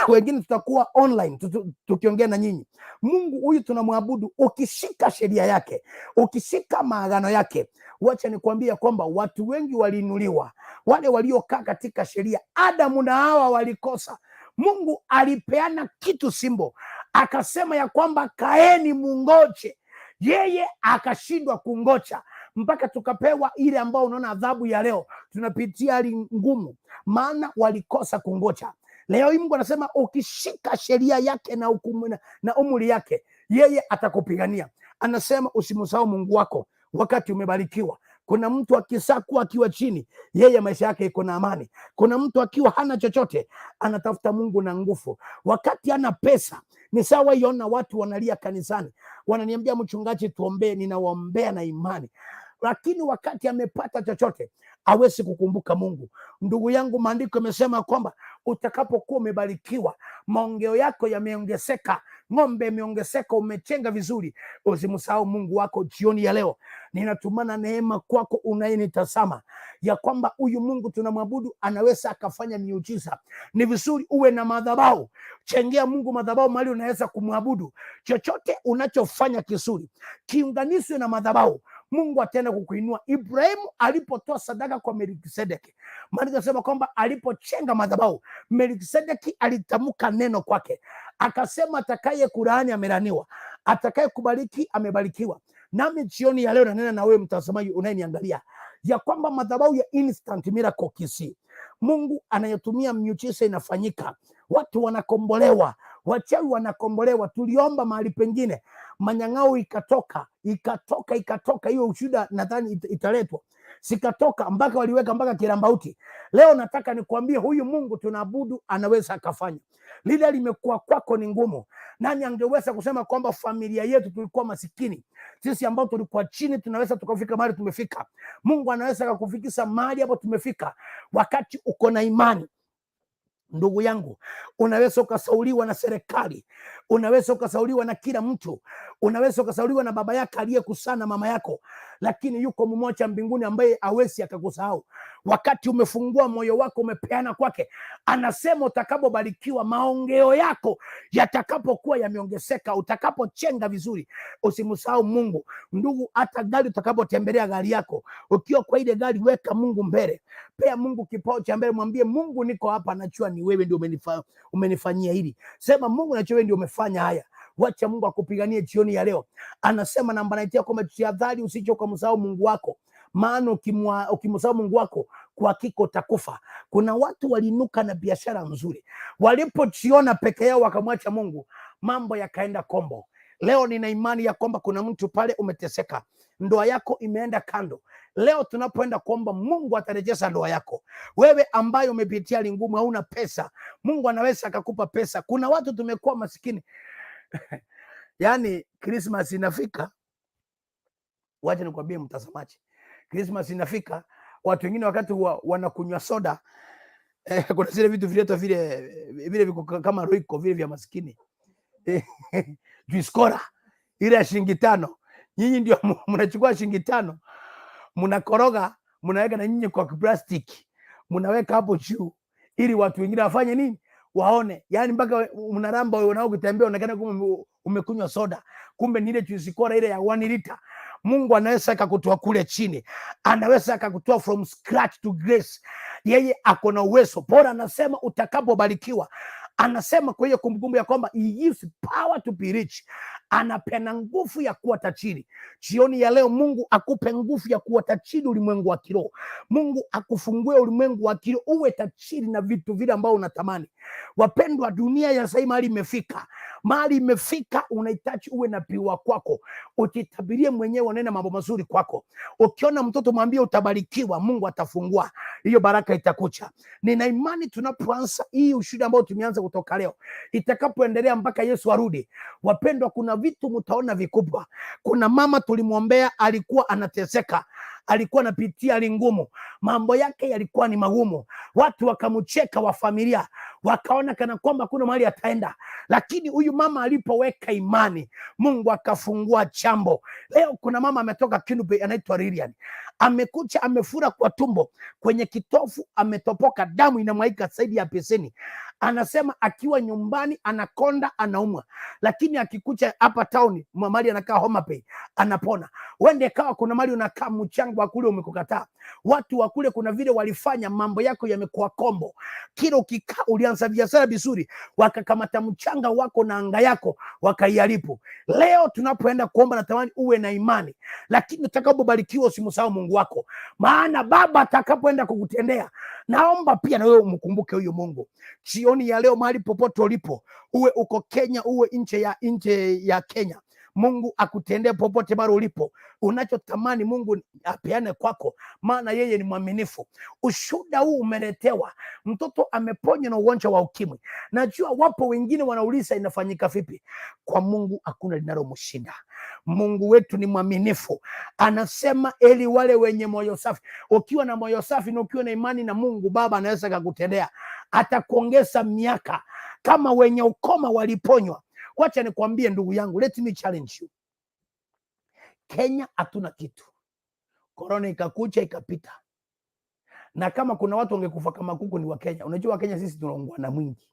Wengine tutakuwa online tukiongea na nyinyi. Mungu huyu tunamwabudu, ukishika sheria yake, ukishika maagano yake, wacha nikwambie kwamba watu wengi waliinuliwa, wale waliokaa katika sheria. Adamu na Hawa walikosa. Mungu alipeana kitu simbo, akasema ya kwamba kaeni mungoje. Yeye akashindwa kungoja mpaka tukapewa ile ambao unaona adhabu ya leo tunapitia hali ngumu, maana walikosa kungoja. Leo hii Mungu anasema ukishika sheria yake na hukumu na umri yake, yeye atakupigania. Anasema usimsahau Mungu wako wakati umebarikiwa. Kuna mtu akisakuwa akiwa chini, yeye maisha yake iko na amani. Kuna mtu akiwa hana chochote, anatafuta Mungu na nguvu. Wakati hana pesa, ni sawa iona watu wanalia kanisani, wananiambia mchungaji, tuombee. Ninawaombea na imani, lakini wakati amepata chochote hawezi kukumbuka Mungu. Ndugu yangu, maandiko yamesema kwamba utakapokuwa umebarikiwa, maongeo yako yameongezeka, ng'ombe imeongezeka, umechenga vizuri, usimsahau Mungu wako. Jioni ya leo ninatumana neema kwako unayenitazama, ya kwamba huyu Mungu tunamwabudu anaweza akafanya miujiza. Ni vizuri uwe na madhabahu, chengea Mungu madhabahu mahali unaweza kumwabudu. Chochote unachofanya kizuri kiunganishwe na madhabahu, Mungu ataenda kukuinua. Ibrahimu alipotoa sadaka kwa Melkisedeki, maandiko yanasema kwamba alipochenga madhabahu, Melkisedeki alitamka neno kwake, akasema atakaye kulaani amelaaniwa, atakaye kubariki amebarikiwa. Nami jioni ya leo nanena na wewe mtazamaji unayeniangalia ya kwamba madhabahu ya Instant Miracle Kisii, Mungu anayotumia miujiza inafanyika, watu wanakombolewa, wachawi wanakombolewa. Tuliomba mahali pengine manyang'au ikatoka ikatoka ikatoka, hiyo ushuhuda nadhani italetwa, sikatoka mpaka waliweka mpaka kirambauti. Leo nataka nikwambie huyu Mungu tunaabudu anaweza akafanya lile limekuwa kwako ni ngumu. Nani angeweza kusema kwamba familia yetu tulikuwa masikini, sisi ambao tulikuwa chini tunaweza tukafika mahali tumefika? Mungu anaweza akakufikisha mahali hapo tumefika, wakati uko na imani. Ndugu yangu, unaweza ukasauliwa na serikali, unaweza ukasauliwa na kila mtu, Unaweza ukasahauliwa na baba yako aliyekuzaa na mama yako, lakini yuko mmoja mbinguni ambaye hawezi akakusahau. Wakati umefungua moyo wako, umepeana kwake, anasema utakapobarikiwa, maongeo yako yatakapokuwa yameongezeka, utakapochenga vizuri, usimsahau Mungu. Ndugu, hata gari utakapotembelea gari yako, ukiwa kwa ile gari, weka Mungu mbele, pea Mungu kipao cha mbele, mwambie Mungu, niko hapa, najua ni wewe ndio umenifanyia hili. Sema Mungu, najua wewe ndio umefanya haya. Wacha Mungu akupiganie jioni ya leo. Anasema namba 19 kwamba jihadhari usije ukamsahau Mungu wako, maana ukimsahau Mungu wako kwa hakika utakufa. Kuna watu waliinuka na biashara nzuri, walipojiona peke yao wakamwacha Mungu, mambo yakaenda kombo. Leo nina imani ya kwamba kuna mtu pale umeteseka, ndoa yako imeenda kando. Leo tunapoenda kuomba, Mungu atarejesha ndoa yako. Wewe ambaye umepitia hali ngumu, hauna pesa, Mungu anaweza akakupa pesa. Kuna watu tumekuwa masikini, yaani Christmas inafika, wacha nikwambie mtazamaji, Christmas inafika, watu wengine wakati wanakunywa soda kuna zile vitu viletwa vile vile viko kama Royco vile vya maskini, juice cola ile ya shilingi 5. Nyinyi ndio mnachukua shilingi 5 mnakoroga, mnaweka na nyinyi kwa plastiki, mnaweka hapo juu ili watu wengine wafanye nini? Waone. Yani mpaka mnaramba unaokutembea unaonekana kama umekunywa soda, kumbe ni ile juice cola ile ya 1 liter. Mungu anaweza akakutoa kule chini, anaweza akakutoa from scratch to grace. Yeye ako na uwezo. Bora anasema utakapobarikiwa, anasema kwa hiyo kumbukumbu ya kwamba he gives power to be rich, anapeana nguvu ya kuwa tajiri. Jioni ya leo Mungu akupe nguvu ya kuwa tajiri ulimwengu wa kiroho. Mungu akufungue ulimwengu wa kiroho uwe tajiri na vitu vile ambao unatamani. Wapendwa, dunia ya sasa mahali imefika, mahali imefika, unahitaji uwe na piwa kwako, ujitabirie mwenyewe, unene mambo mazuri kwako. Ukiona mtoto mwambie utabarikiwa, Mungu atafungua hiyo baraka, itakucha. Nina imani tunapoanza hii ushuhuda ambao tumeanza kutoka leo, itakapoendelea mpaka Yesu arudi, wapendwa, kuna vitu mtaona vikubwa. Kuna mama tulimwombea, alikuwa anateseka, alikuwa anapitia hali ngumu, mambo yake yalikuwa ni magumu, watu wakamcheka wa familia wakaona kana kwamba kuna mahali ataenda, lakini huyu mama alipoweka imani, Mungu akafungua chambo. Leo kuna mama ametoka Kendu Bay, anaitwa Lilian, amekuja amefura kwa tumbo, kwenye kitofu ametopoka, damu inamwaika zaidi ya beseni. Anasema akiwa nyumbani anakonda, anaumwa, lakini akikuja hapa town mahali anakaa Homa Bay anapona. Wende kawa kuna mahali unakaa mchango wa kule umekukataa, watu wa kule kuna vile walifanya mambo yako yamekuwa kombo. Kila ukikaa ulianza biashara vizuri, wakakamata mchanga wako na anga yako wakaiharibu. Leo tunapoenda kuomba, natamani uwe na imani, lakini utakapobarikiwa usimsahau Mungu wako, maana Baba atakapoenda kukutendea, naomba pia na wewe umkumbuke huyu Mungu. Jioni ya leo, mahali popote ulipo, uwe uko Kenya, uwe nje ya Kenya, Mungu akutendee popote pale ulipo, unachotamani Mungu apeane kwako, maana yeye ni mwaminifu. Ushuhuda huu umeletewa, mtoto ameponywa na ugonjwa wa ukimwi. Najua wapo wengine wanauliza inafanyika vipi? Kwa Mungu hakuna linalomshinda. Mungu wetu ni mwaminifu, anasema eli wale wenye moyo safi. Ukiwa na moyo safi na ukiwa na imani na Mungu Baba anaweza akakutendea, atakuongeza miaka kama wenye ukoma waliponywa. Wacha nikwambie ndugu yangu, let me challenge you. Kenya hatuna kitu, korona ikakuja ikapita, na kama kuna watu wangekufa kama kuku ni Wakenya. Unajua Wakenya sisi tunaungwana mwingi,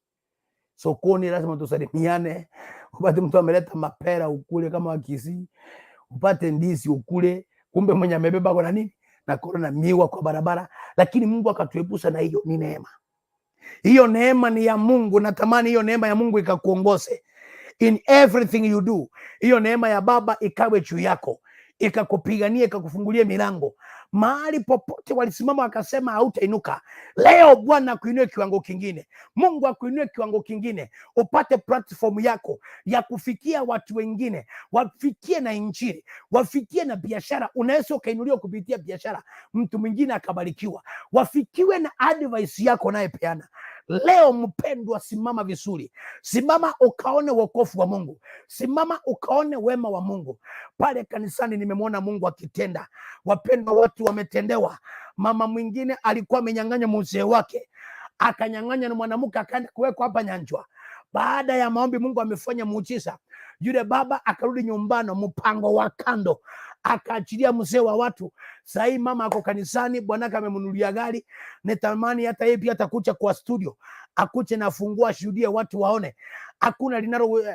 sokoni lazima tusalimiane, upate mtu ameleta mapera ukule kama Wakisii, upate ndizi ukule, kumbe mwenye amebeba kuna nini na korona, miwa kwa barabara. Lakini Mungu akatuepusha na hiyo, ni neema. Hiyo neema ni ya Mungu. Natamani hiyo neema ya Mungu ikakuongoze in everything you do. Hiyo neema ya Baba ikawe juu yako, ikakupigania, ikakufungulia milango mahali popote walisimama wakasema hautainuka. Leo Bwana akuinue kiwango kingine, Mungu akuinue kiwango kingine, upate platform yako ya kufikia watu wengine, wafikie na Injili, wafikie na biashara. Unaweza ukainuliwa kupitia biashara, mtu mwingine akabarikiwa, wafikiwe na advice yako unayepeana. Leo mpendwa, simama vizuri, simama ukaone wokovu wa Mungu, simama ukaone wema wa Mungu. Pale kanisani nimemwona Mungu akitenda. Wapendwa, watu wametendewa. Mama mwingine alikuwa amenyang'anya mzee wake, akanyang'anya na mwanamke, akaenda kuwekwa hapa Nyanjwa. Baada ya maombi, Mungu amefanya muujiza. Yule baba akarudi nyumbani, mpango wa kando, akaachilia mzee wa watu. Sahii mama ako kanisani, bwanake amemnunulia gari. Natamani hata yeye pia atakuja kwa studio, akuje na afungua, ashuhudie, watu waone hakuna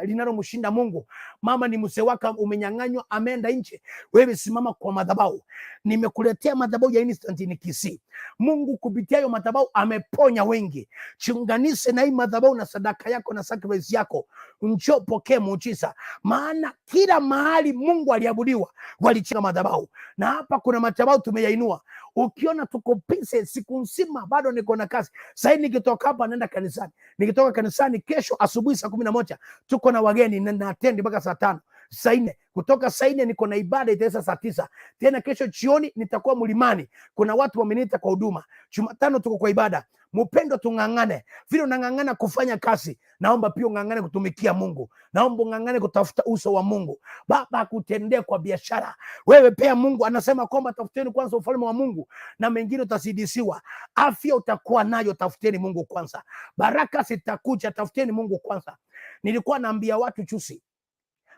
linalomshinda Mungu. Mama ni mzee wake, umenyang'anywa, ameenda nje. Wewe simama kwa madhabahu. Nimekuletea madhabahu ya Instant ni Kisii. Mungu kupitia hiyo madhabahu ameponya wengi. Chunganishe na hii madhabahu na sadaka yako na sacrifice yako, njoo pokee muujiza, maana kila mahali Mungu aliabudiwa walichinga madhabahu, na hapa kuna madhabahu tumeyainua. Ukiona tuko busy siku nzima, bado niko na kazi. Sasa nikitoka hapa naenda kanisani, nikitoka kanisani kesho asubuhi saa 11 tuko na wageni na attend mpaka saa 5 saa 4. Kutoka saa 4 niko na ibada itaisha saa 9. Tena kesho jioni nitakuwa mlimani, kuna watu wameniita kwa huduma. Jumatano tuko kwa ibada. Mpendo, tung'ang'ane vile unang'ang'ana kufanya kazi, naomba pia ung'ang'ane kutumikia Mungu, naomba ung'ang'ane kutafuta uso wa Mungu. Baba akutendee kwa biashara. Wewe pia Mungu anasema kwamba tafuteni kwanza ufalme wa Mungu na mengine utazidishiwa. Afya utakuwa nayo, tafuteni Mungu kwanza. Baraka zitakuja, tafuteni Mungu kwanza. Nilikuwa naambia watu juzi,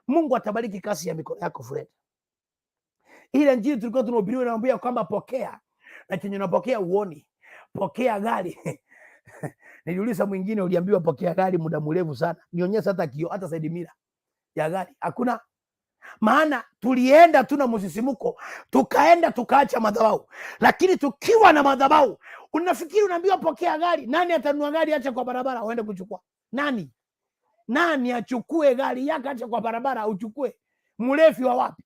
Mungu atabariki kazi ya mikono yako Fred. Ile injili tulikuwa tunahubiriwa inaambia kwamba pokea, na chenye unapokea uoni. Pokea gari. Niliuliza mwingine, uliambiwa pokea gari muda mrefu sana, nionyeshe hata kio, hata side mirror ya gari hakuna. Maana tulienda tu na msisimuko, tukaenda tukaacha madhabahu, lakini tukiwa na madhabahu, unafikiri unaambiwa pokea gari, nani atanunua gari acha kwa barabara uende kuchukua? Nani? Nani achukue gari yake acha kwa barabara uchukue? Mlevi wa wapi?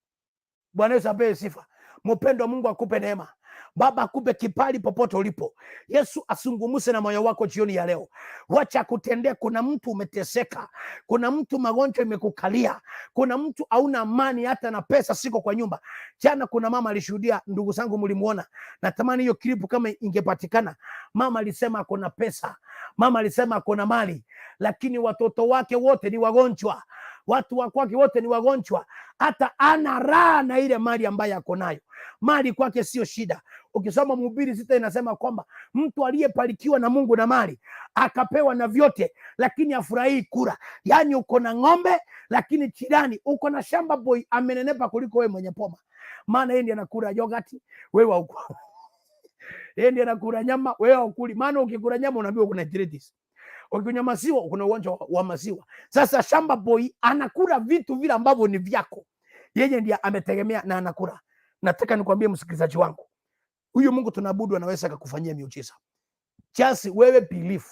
Bwana Yesu apewe sifa. Mpendwa, Mungu akupe neema. Baba akupe kibali popote ulipo. Yesu asungumuse na moyo wako jioni ya leo. Wacha kutendea. Kuna mtu umeteseka, kuna mtu magonjwa imekukalia, kuna mtu hauna amani hata na pesa siko kwa nyumba. Jana kuna mama alishuhudia, ndugu zangu mlimuona, natamani hiyo clip kama ingepatikana. Mama alisema ako na pesa, mama alisema ako na mali, lakini watoto wake wote ni wagonjwa, watu wa kwake wote ni wagonjwa, hata ana raha na ile mali ambayo ako nayo. Mali kwake sio shida. Ukisoma Mhubiri 6 inasema kwamba mtu aliyebarikiwa na Mungu na mali akapewa na vyote, lakini afurahii kula. Yaani uko na ng'ombe, lakini jirani uko na shamba boy amenenepa kuliko wewe mwenye poma, maana yeye ndiye anakula yogurt, wewe hauko. Yeye ndiye anakula nyama, wewe haukuli. Maana ukikula nyama unaambiwa kuna arthritis, ukikunywa maziwa kuna ugonjwa wa maziwa. Sasa shamba boy anakula vitu vile ambavyo ni vyako, yeye ndiye ametegemea na anakula. Nataka nikwambie msikilizaji wangu, huyu Mungu tunaabudu anaweza akakufanyia miujiza. Just wewe believe,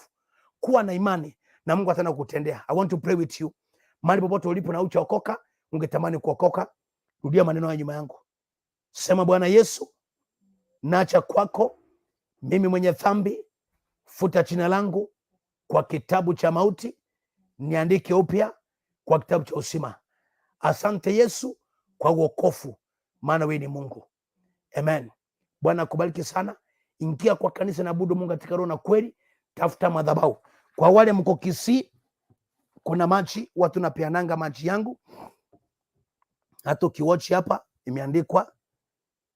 kuwa na imani na Mungu ataenda kukutendea. I want to pray with you. Mahali popote ulipo na hujaokoka, ungetamani kuokoka, rudia maneno haya nyuma yangu. Sema, Bwana Yesu, naja kwako mimi mwenye dhambi, futa jina langu kwa kitabu cha mauti, niandike upya kwa kitabu cha uzima. Asante Yesu kwa wokovu, maana wewe ni Mungu. Amen. Bwana akubariki sana. Ingia kwa kanisa na abudu Mungu katika roho na kweli, tafuta madhabahu. Kwa wale mko Kisii, kuna maji, watu napeananga maji yangu. Hata ukiwatch hapa imeandikwa,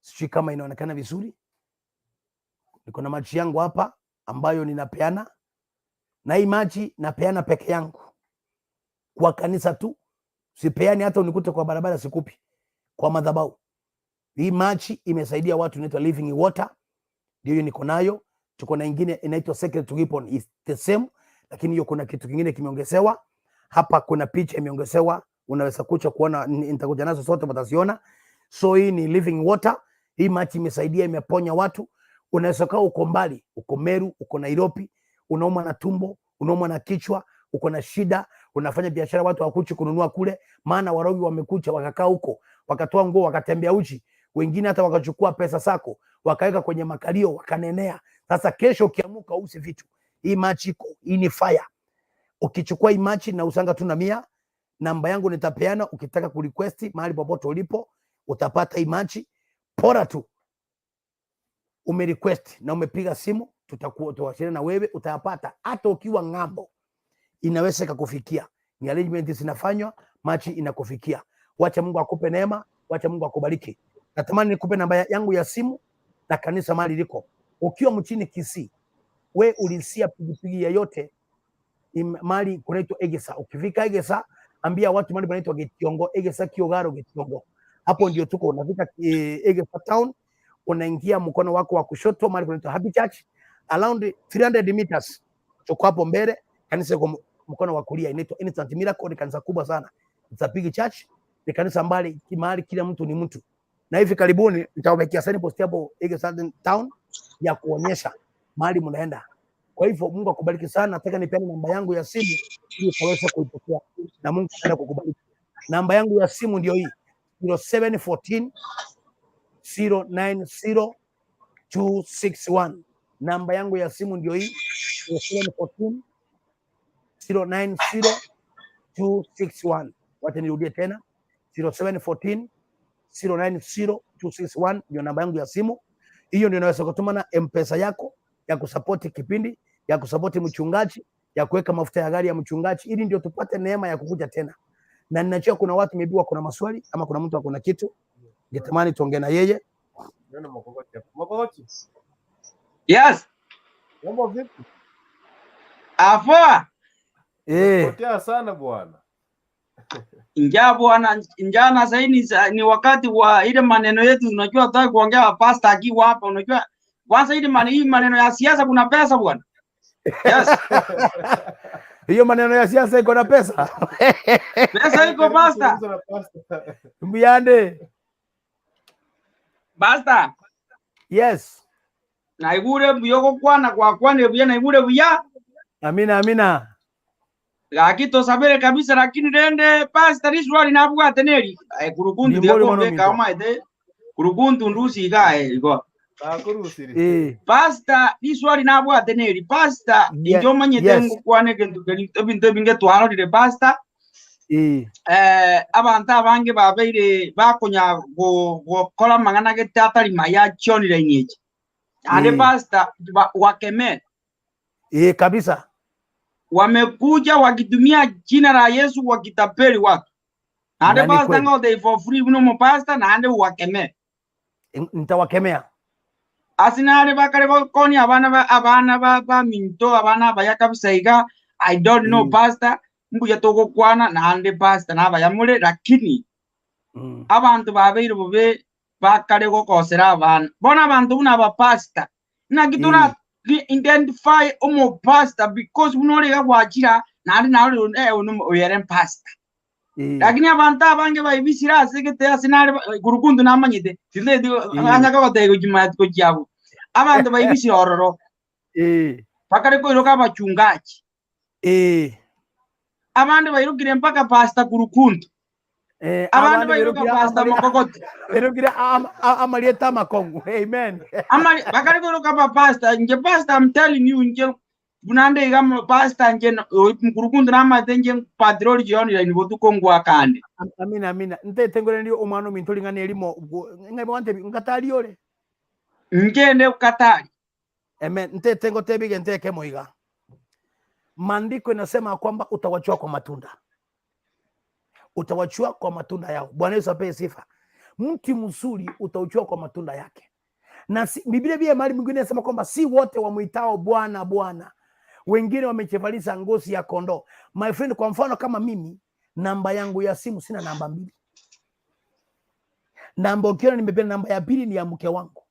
sijui kama inaonekana vizuri. Niko na maji yangu hapa ambayo ninapeana, na hii maji napeana peke yangu kwa kanisa tu, sipeani hata unikute kwa barabara, sikupi kwa madhabahu. Hii maji imesaidia watu, inaitwa Living Water, ndio hiyo niko nayo. Tuko na ingine inaitwa Secret Weapon, is the same, lakini hiyo kuna kitu kingine kimeongezewa hapa. Kuna picha imeongezewa, unaweza kucha kuona, nitakuja nazo zote mtaziona. So hii ni Living Water. Hii maji imesaidia, imeponya watu. Unaweza kuwa uko mbali, uko Meru, uko Nairobi, unaumwa na tumbo, unaumwa na kichwa, uko na shida, unafanya biashara, watu hawakuji kununua kule, maana warogi wamekuja wakakaa huko, wakatoa nguo, wakatembea uchi, wengine hata wakachukua pesa zako wakaweka kwenye makalio, wakanenea. Sasa kesho ukiamuka usi vitu, hii maji iko, hii ni fire. Ukichukua hii maji na usanga tu na 100, namba yangu nitapeana, ukitaka kurequest mahali popote ulipo utapata hii maji, bora tu umerequest na umepiga simu, tutakuwa tutawasiliana na wewe, utayapata hata ukiwa ng'ambo, inaweza ikakufikia. Ni arrangement zinafanywa, maji inakufikia. Wacha Mungu akupe neema, wacha Mungu akubariki. Natamani nikupe namba yangu ya simu na kanisa mahali liko. Ukiwa mchini Kisii, we ulisia pikipiki yeyote mahali kunaitwa Egesa. Ukifika Egesa, Ambia watu mahali panaitwa Getiongo, Egesa Kiogaro Getiongo. Hapo ndio tuko. Unafika Egesa Town, unaingia mkono wako wa kushoto mahali panaitwa Happy Church, around 300 meters tuko hapo mbele. Kanisa iko mkono wa kulia, inaitwa Instant Miracle. Ni kanisa kubwa sana, it's a big church. Ni kanisa mbali mahali kila mtu ni mtu, na hivi karibuni nitawekea signpost hapo Egesa Town ya kuonyesha mahali mnaenda. Kwa hivyo Mungu akubariki sana. Nataka nipeane namba yangu ya simu ili ukaweze kuipokea na Mungu ataenda kukubariki. Namba yangu ya simu ndio hii 0714 090 261. Namba yangu ya simu ndio hii 0714 090 261. Wacha nirudie tena 0714 090 261 ndio namba yangu ya simu. Hiyo ndio unaweza kutuma na M-Pesa yako ya kusapoti kipindi, ya kusapoti mchungaji, ya kuweka mafuta ya gari ya mchungaji, ili ndio tupate neema ya kukuja tena. Na ninajua kuna watu maybe wako na maswali ama kuna mtu ako na kitu, ningetamani tuongee na yeye. Nione Makogoti hapo. Makogoti, Yes, mambo vipi? Afoa. Potea sana bwana. Njaa bwana, njana sasa ni wakati wa ile maneno yetu, unajua tutaki kuongea pastor akiwa hapa, unajua kwanza ile maneno, hii maneno ya siasa kuna pesa bwana. Yes, Hiyo maneno ya siasa iko na pesa. Pesa iko, pastor. Zungumza na pastor. Mbiande. Pastor, Yes. naigure buya gokwana gwakwanire buya, naigure buya. Amina, amina. Gaki tosabere kabisa, lakini rende pastor riswali nabwate neri kurukundu Ndimbori mwana ndiakombeka minto. omaete kurukundu ndusiga igo. Nakurusiri. Pastor, riswali nabwate neri, pastor, inche omanyete ngokwana egento keri ebinto ebinge twarorire, pastor. Abanto abange babeire bakonya gokora amang'ana gete atari maya chionire ing'echi ande. Pastor, wakeme. Eh, kabisa. Wamekuja wakitumia jina la Yesu wakitapeli watu ande. Na ni Pastor, kweli. ng'o for free buno mo pastor naande wakeme. Nitawakemea. Asinare bakare gokoni abana ba abana ba minto abana abaya kabisa iga. I don't know. Pastor, mbuya togokwana naande pastor nabayamure, lakini abantu babeire bobe bakare gokosera abana bona abantu buna abapasta naki tora identify omopasta because buno orega gwachira naende naore oyere pastor. Lakini abantu abange baibisire ase gete ase nare kurukundu namanyete tindeti anyaka goteba gochimatiko chiabo abanto baibisire ororo bakare koiroka abachungaji. Abande bairukire mpaka pastor kurukundu. Abandi Abandi bairuka berukira pastor Mokogoti. Berukira amalieta amakongu. Amen. Amali bakare koiroka ba pastor nje. Pastor, I'm telling you, nje bunande iga pastor nje mkurukundu namate nje patrol jioni la nibotuko ngwa kande. Amina, amina. Ntetengore ndio omwana ominto ring'ana erimo ng'aibo wantebi ngatari ore. Ngende ukatari. Amen. Ntetengo tebige nteke moiga. Maandiko inasema kwamba utawajua kwa matunda. Utawajua kwa matunda yao. Bwana Yesu apewe sifa. Mti mzuri utaujua kwa matunda yake. Na si, Biblia pia mahali mwingine inasema kwamba si wote wamuitao Bwana Bwana, wengine wamejivalisha ngozi ya kondoo. My friend, kwa mfano kama mimi, namba yangu ya simu sina namba mbili. Namba ukiona nimepeana namba ya pili ni ya mke wangu.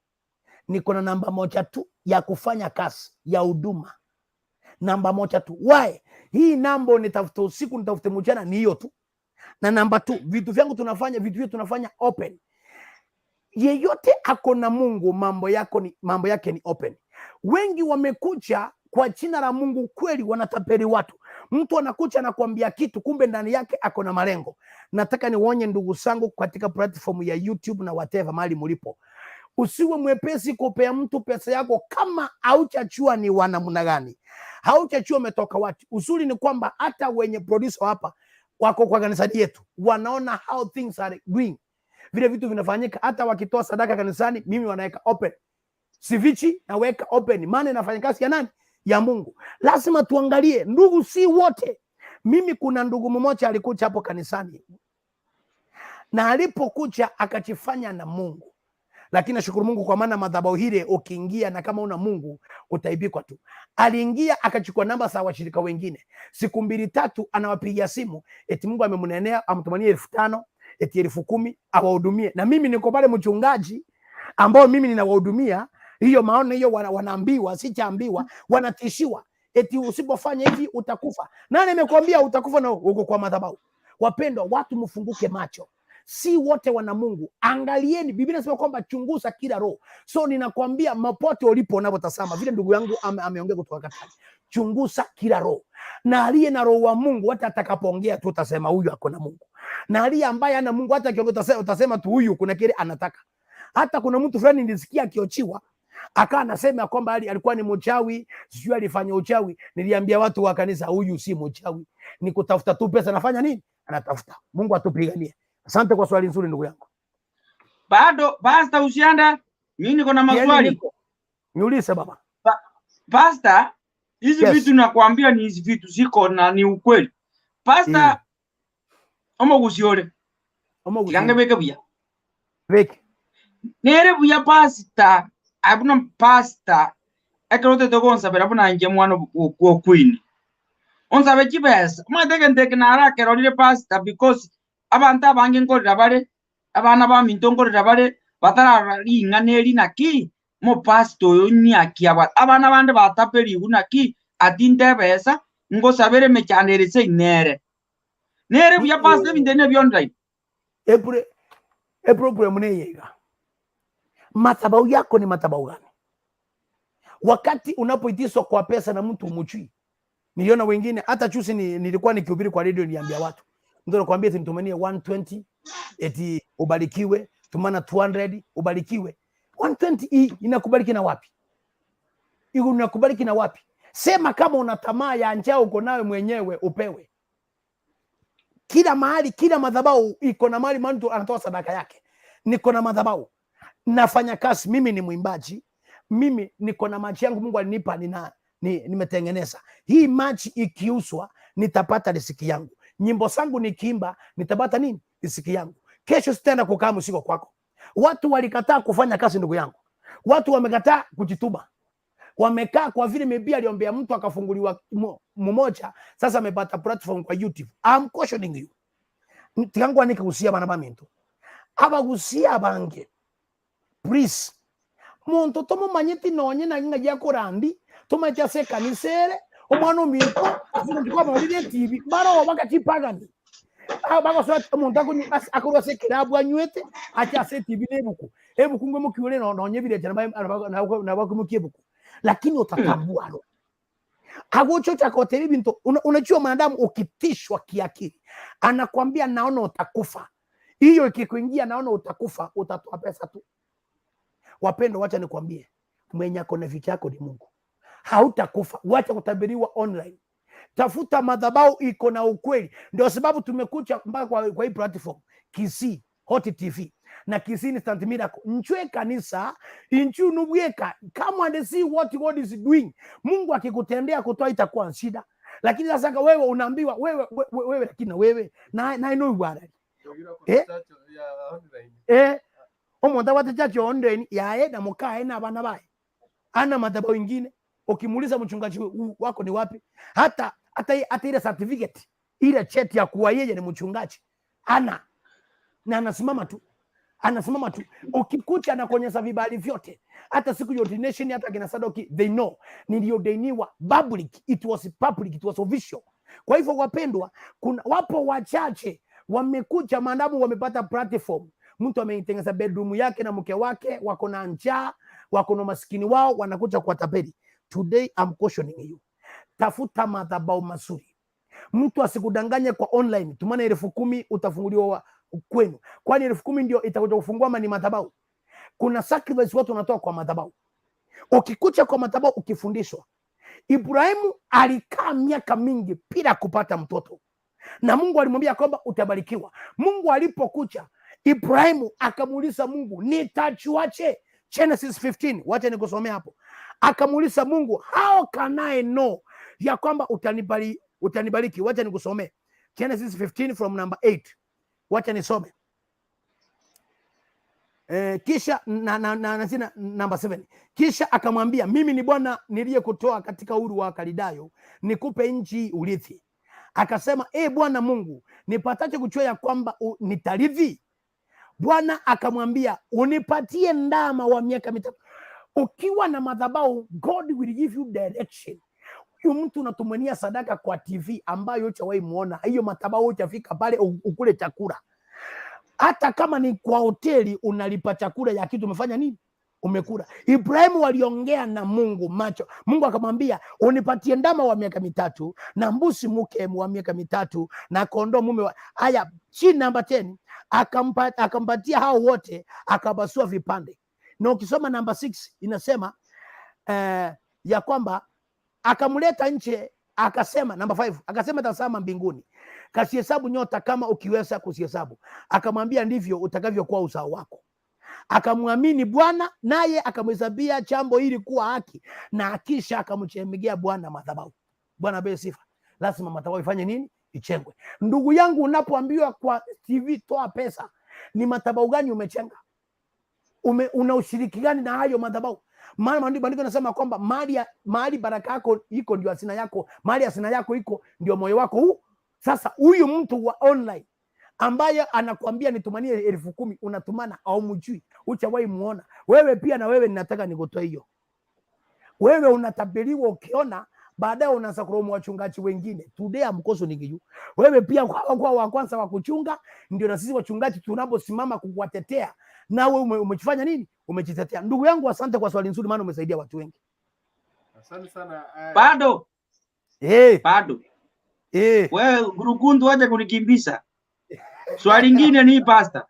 Niko na namba moja tu ya kufanya kazi ya huduma, namba moja tu. Why? Hii namba nitafute usiku nitafute mchana, ni hiyo tu. Na namba tu, vitu vyangu tunafanya, vitu vyetu tunafanya open. Yeyote ako na Mungu, mambo yake ni open. Wengi wamekuja kwa jina la Mungu, kweli wanatapeli watu. Mtu anakuja anakuambia kitu, kumbe ndani yake ako na malengo. Nataka niwaonye ndugu zangu katika platform ya YouTube na whatever mahali mulipo, usiwe mwepesi kupea mtu pesa yako kama haujajua ni wa namna gani, haujajua umetoka wapi. Uzuri ni kwamba hata wenye producer hapa wako kwa kanisa yetu, wanaona how things are doing, vile vitu vinafanyika. Hata wakitoa sadaka kanisani, mimi wanaweka open, sifichi, naweka open, maana inafanya kazi ya nani? Ya Mungu. Lazima tuangalie ndugu, si wote. Mimi kuna ndugu mmoja alikuja hapo kanisani, na alipokuja akajifanya na Mungu, lakini nashukuru Mungu kwa maana madhabahu hile ukiingia na kama una Mungu utaibikwa tu. Aliingia akachukua namba za washirika wengine, siku mbili tatu anawapigia simu eti Mungu amemnenea amtumanie 5,000, eti 10,000 awahudumie. Na mimi niko pale mchungaji ambao mimi ninawahudumia, hiyo maono hiyo wanaambiwa, sichaambiwa, wanatishiwa eti usipofanya hivi utakufa. Nani amekwambia utakufa na uko kwa madhabahu? Wapendwa, watu mfunguke macho, si wote wana Mungu. Angalieni, Biblia inasema kwamba chunguza kila roho. So ninakwambia mapote ulipo unapotazama, vile ndugu yangu ameongea kutoka Katari, chunguza kila roho, na aliye na roho wa Mungu hata atakapoongea tu utasema huyu ako na Mungu, na aliye ambaye ana Mungu hata akiongea utasema tu huyu kuna kile anataka. Hata kuna mtu fulani nilisikia akiochiwa akawa anasema kwamba alikuwa ni mchawi, sijui alifanya uchawi. Niliambia watu wa kanisa, huyu si mchawi, ni kutafuta tu pesa. Anafanya nini? Anatafuta. Mungu atupiganie. Asante kwa swali nzuri, ndugu yangu. Bado pastor, usianda, mimi niko na Yaani maswali. Niulize, baba. Pastor, hizi Yes. vitu nakwambia ni hizi vitu ziko na ni ukweli. Pastor, omogusiore Omo tigange beke buya. Beke. Nere buya, pastor, abuna pastor ekero otete gonsabera buna inche mwana okwini onsabe chibesa omanyete egento eke narakerorire, pastor, because abanto abange nkorera bare abana baminto nkorera bare batararora ring'ana eri naki omopastor oyo niaki abwate abana bande bataperiwu naki atinte ebesa ngosabere emechando ere seinere nere buya, pastor, ebinto ebi nebia online. Epure e problem neyega. Madhabahu yako ni madhabahu gani? Wakati unapoitishwa kwa pesa na mtu umujui. Niliona wengine hata juzi nilikuwa nikihubiri kwa radio, niliambia watu. Mtu anakuambia eti nitumanie 120 eti ubarikiwe, tumana 200 ubarikiwe. 120 hii inakubariki na wapi? Hiyo inakubariki na wapi? Sema kama una tamaa ya njaa uko nayo mwenyewe upewe. Kila mahali, kila madhabahu iko na mahali mtu anatoa sadaka yake. Niko na madhabahu, nafanya kazi, mimi ni mwimbaji, mimi niko na maji yangu Mungu alinipa, nimetengeneza hii maji, ikiuzwa nitapata riziki yangu. Nyimbo zangu nikiimba nitapata nini? Riziki yangu. Kesho sitaenda kukaa mzigo kwako. Watu walikataa kufanya kazi, ndugu yangu, watu wamekataa kujituma, wamekaa kwa vile maybe aliombea mtu akafunguliwa mmoja, sasa amepata platform kwa YouTube. I'm cautioning you, tikangu anike bana baminto abagusia bange, please, muntu tumumanyiti nonye na ng'agia kurandi tumanyete ase ekanisa ere omwana ominto afindikwamorire TV baro bakachipagani bagosoa omonto akorwa ase ekirabu anywete ache ase TV na ebuku ebuku ngwe mokiure nonye birecha nabakomokia ebuku, lakini utatambua ro agocho chakoteri bintu. Unajua mwanadamu ukitishwa kiakili anakwambia naona utakufa. Hiyo ikikuingia, naona utakufa, utatoa pesa tu. Wapendwa, wacha nikwambie, mwenye ako na vicha yako ni Mungu. Hautakufa. Wacha kutabiriwa online, tafuta madhabahu iko na ukweli. Ndio sababu tumekuja mpaka kwa hii platform Kisii Hot TV na Kisii Instant Miracle. Nchwe kanisa inchu nubweka, come and see what God is doing. Mungu akikutendea kutoa itakuwa shida, lakini sasa wewe unaambiwa wewe wewe, wewe lakini na wewe na ino bwana omuntu abwate church online yaye na mukae na abana baye ana madhabahu ingine. Ukimuuliza mchungaji wako ni wapi, hata ile certificate, ile cheti ya kuwa yeye ni mchungaji ana, na anasimama tu, anasimama tu. Ukikucha anakuonyesha vibali vyote, hata siku ya ordination, hata kina Sadoki they know niliordainiwa public, it was public, it was official. Kwa hivyo wapendwa, kuna wapo wachache wamekuja maadamu wamepata platform. Mtu ameitengeneza bedroom yake na mke wake, wako na njaa, wako na maskini wao, wanakuja kwa tapeli. Today I'm cautioning you, tafuta madhabahu mazuri. Mtu asikudanganye kwa online, tumana 10,000 utafunguliwa kwenu, kwani 10,000 ndio itakuja kufungua mani madhabahu? Kuna sacrifice watu wanatoa kwa madhabahu. Ukikucha kwa madhabahu ukifundishwa, Ibrahimu alikaa miaka mingi bila kupata mtoto, na Mungu alimwambia kwamba utabarikiwa. Mungu alipokuja, Ibrahimu akamuuliza Mungu, nitajuaje? Genesis 15, wacha nikusomea hapo. Akamuuliza Mungu, how can I know ya kwamba utanibariki, utanibariki? Wacha nikusomee Genesis 15 from number 8. Wacha nisome. Kisha na namba 7, kisha akamwambia, mimi ni Bwana niliyekutoa katika Uru wa Kalidayo nikupe nchi urithi. Akasema, e Bwana Mungu, nipataje kujua ya kwamba nitarithi? Bwana akamwambia, unipatie ndama wa miaka 3. Ukiwa na madhabahu, God will give you direction. Huyu mtu unatumania sadaka kwa TV ambayo hujawahi muona, hiyo madhabahu hujafika pale ukule chakula. Hata kama ni kwa hoteli unalipa chakula ya kitu umefanya nini? Umekula. Ibrahimu waliongea na Mungu macho. Mungu akamwambia, unipatie ndama wa miaka 3 na mbuzi mke wa miaka 3 na kondoo mume wa haya. Chini namba 10, akampatia hao wote, akapasua vipande. Na ukisoma namba 6 inasema ya kwamba akamleta nje, akasema namba 5, akasema tazama mbinguni, kasihesabu nyota kama ukiweza kuzihesabu. Akamwambia ndivyo utakavyokuwa uzao wako. Akamwamini Bwana naye akamhesabia jambo hili kuwa haki, na kisha akamjengea Bwana madhabahu. Bwana apewe sifa. Lazima madhabahu ifanye nini? Ijengwe. Ndugu yangu, unapoambiwa kwa TV toa pesa, ni madhabahu gani umejenga? Una ushiriki gani na hayo madhabahu? Maana maandiko yanasema kwamba mahali baraka yako iko ndio hazina yako, mahali hazina yako iko ndio moyo wako huu. Sasa huyu mtu wa online ambaye anakuambia nitumanie 10,000, unatumana, haumjui, hujawahi muona. Wewe pia na wewe ninataka nikutoe hiyo. Wewe unatabiriwa ukiona, baadaye unaanza kulaumu wachungaji wengine. Today I'm cautioning you. Wewe pia kwa wa kwanza wa kuchunga, ndio na sisi wachungaji tunaposimama kukuwatetea, na wewe umejifanya nini? Umejitetea. Ndugu yangu, asante kwa swali nzuri, maana umesaidia watu wengi. Asante sana. Bado. Bado. Wewe Gurukundu, wacha kunikimbiza. Swali lingine ni pastor.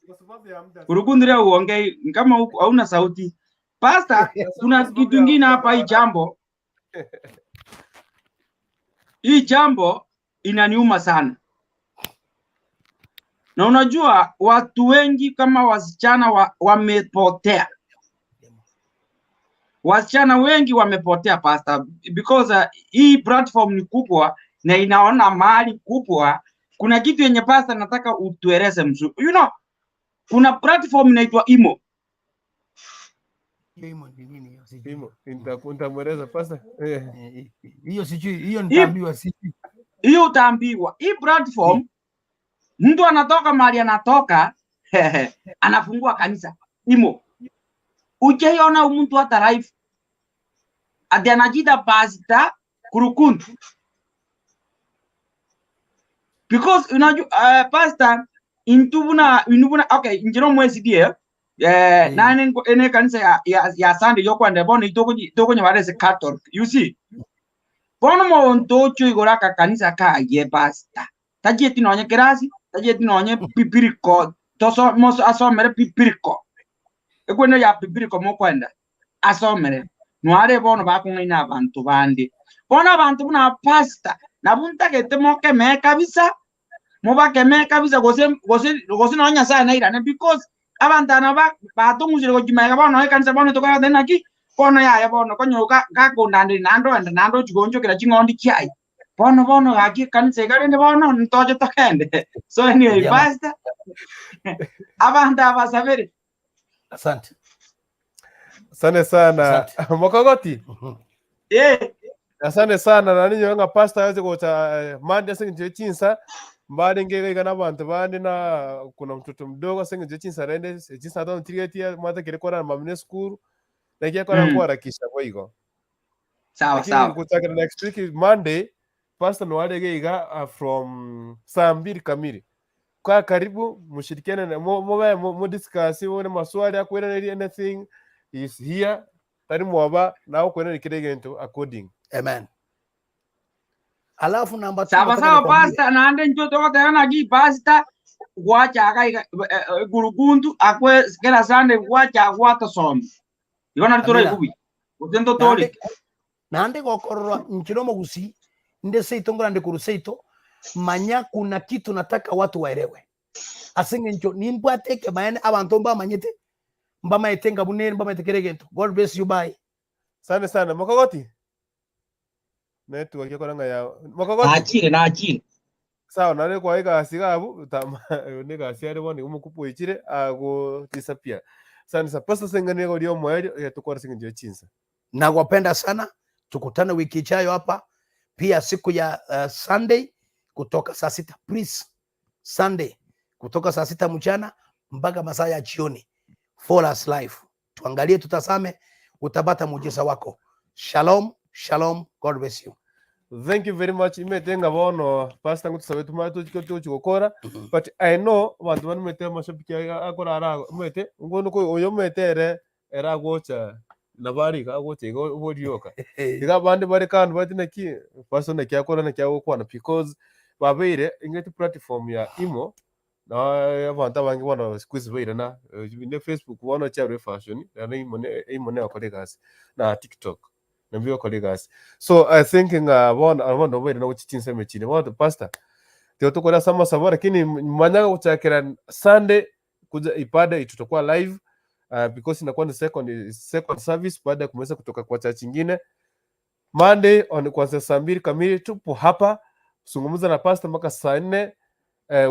Kwa sababu ya muda. Gurukundu leo uongei kama huku hauna sauti. Pastor, kuna kitu kingine hapa hii jambo. Hii jambo inaniuma sana. Na unajua watu wengi kama wasichana wamepotea. Wasichana wengi wamepotea pastor, because hii platform ni kubwa na inaona mahali kubwa. Kuna kitu yenye pastor nataka utueleze mzuri. Kuna platform inaitwa Imo. Hiyo Imo ni nini hiyo? Sijui. Imo, nitamweleza pastor. Hiyo sijui, hiyo nitaambiwa sijui. Hiyo utaambiwa. Hii platform mtu anatoka mahali anatoka anafungua kanisa Imo. Ujaiona mtu hata live ati anajiita pastor Kurukundu. Because unajua pastor intubuna inubuna okay njiro mwezi die nane ene kanisa ya Sunday yokwande bono itokonye barese Catholic, you see, bono monto ocho igora ka kanisa kaye pastor tajieti nonye kirasi tajieti nonye pipiriko toso moso asomere pipiriko ekwene ya pipiriko mokwenda asomere nware bono bakung'aina abantu bandi bono abantu buna pastor nabuntagete mokeme kabisa mubakeme kabisa gose gose gose nonya sana nairane because abantu ana batung'usire gochimega bono ekanisa bono tokogete naki bono yaya bono konyoka gakundandiri naende oende naende ochigonchokera ching'ondi chiaye bono bono gaki ekanisa iga rende bono ntoche tokende so anyway pastor abantu abasabere. Asante. Asante sana. Mokogoti. Asante sana na ninyo nga pastor aweze kuta mande singe chinsa mbali ngege kana abantu bandi na kuna mtoto mdogo singe chinsa rende chinsa to ntirietia mwata kire kora mamne school na kia kora kuharakisha kwa hiyo. Sawa, Lakini sawa. kuchakira next week Monday pastor nwalege iga from saa 2 kamili. Kwa karibu mshirikiane na mo discuss wone maswali akwera anything is here tari mwaba nawo kwena nikire gento according. Amen. Alafu namba 2 Sawa nataka sawa nikwambie. pastor naende ncho togoteba naki pastor gwachaka iga Gurukundu akwe kera Sunday gwacha gwatosoma igo nari Amina. toraikubi gose ntotori Naande gokorora nchiromo gusi nde seito ngora nde kuruseito manya kuna kitu nataka watu waelewe asinge ncho nimbwateke maene abantu mbamanyete mbamaete ngabunene mbamaete kere gento. God bless you, bye. Asante sana Mokogoti. Network yako nanga ya Mokogoti. Nachire nachire. Sawa nare kwa egasi gabu tama ne gasi are bono omokupu oichire ago disappear. Sana sa pasa sengane go rio moerio ya tukora singenjo chinsa. Nawapenda sana, tukutane wiki ijayo hapa pia siku ya Sunday kutoka saa 6, please. Sunday kutoka saa 6 mchana mpaka masaa ya jioni. Follow us live, tuangalie, tutazame, utapata muujiza wako. Shalom, shalom, God bless you. Thank you very much. Imete nga bono pastor ngutusabe tumare tuchigokora, but I know bantu bani mete mashabiki akora ara mete ngono ko oyo mete ere era gocha nabari ka gocha igo borioka iga bandi bari kandi bati naki pastor naki akora naki agokwana because babeire ingeti platform ya imo na abantu abange bono siku baire na ne Facebook bono cha fashion na imo ne imo ne akore gasi na TikTok nambio akore gasi. So I think nga bono abono baire no chichinse mechine bono pastor tio tukora sama sama, lakini manyaga kuchakira Sunday kuja ibada tutakuwa live because inakuwa ni second service baada ya kumaliza kutoka kwa church nyingine. Monday on kuanzia saa 2 kamili tupo hapa zungumza na pastor mpaka saa 4.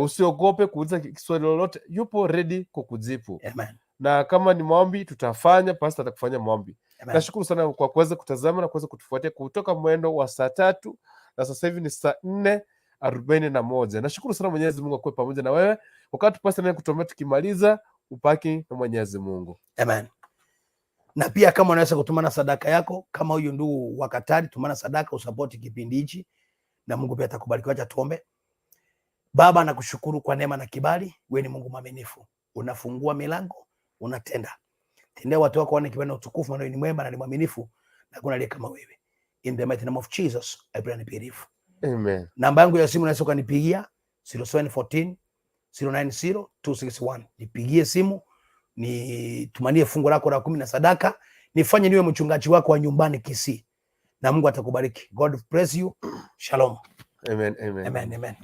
Usiogope kuuliza swali lolote, yupo ready kukujibu. Amen. Na kama ni maombi tutafanya, pastor atakufanya maombi. Amen. Nashukuru sana kwa kuweza kutazama na kuweza kutufuatia kutoka mwendo wa saa 3 na sasa hivi ni saa 4:41. Nashukuru sana, Mwenyezi Mungu akuwe pamoja na wewe wakati pastor naye kutuombea, tukimaliza upaki na Mwenyezi Mungu. Amen. Na pia kama unaweza kutumana sadaka yako kama huyu ndugu wa Katari, tumana sadaka usapoti kipindi hichi na Mungu pia atakubariki. Wacha tuombe. Baba, nakushukuru kwa neema na kibali. Wewe ni Mungu mwaminifu, unafungua milango, unatenda. Tendea watu wako waone kibali na utukufu, maana wewe ni mwema na ni mwaminifu na hakuna aliye kama wewe. In the mighty name of Jesus, I pray and believe. Amen. Namba yangu ya simu unaweza ukanipigia 0714 090 261. Nipigie simu nitumanie fungu lako la 10 na sadaka, nifanye niwe mchungaji wako wa nyumbani Kisii, na Mungu atakubariki. God bless you. Shalom. Amen. Amen. Amen. Amen.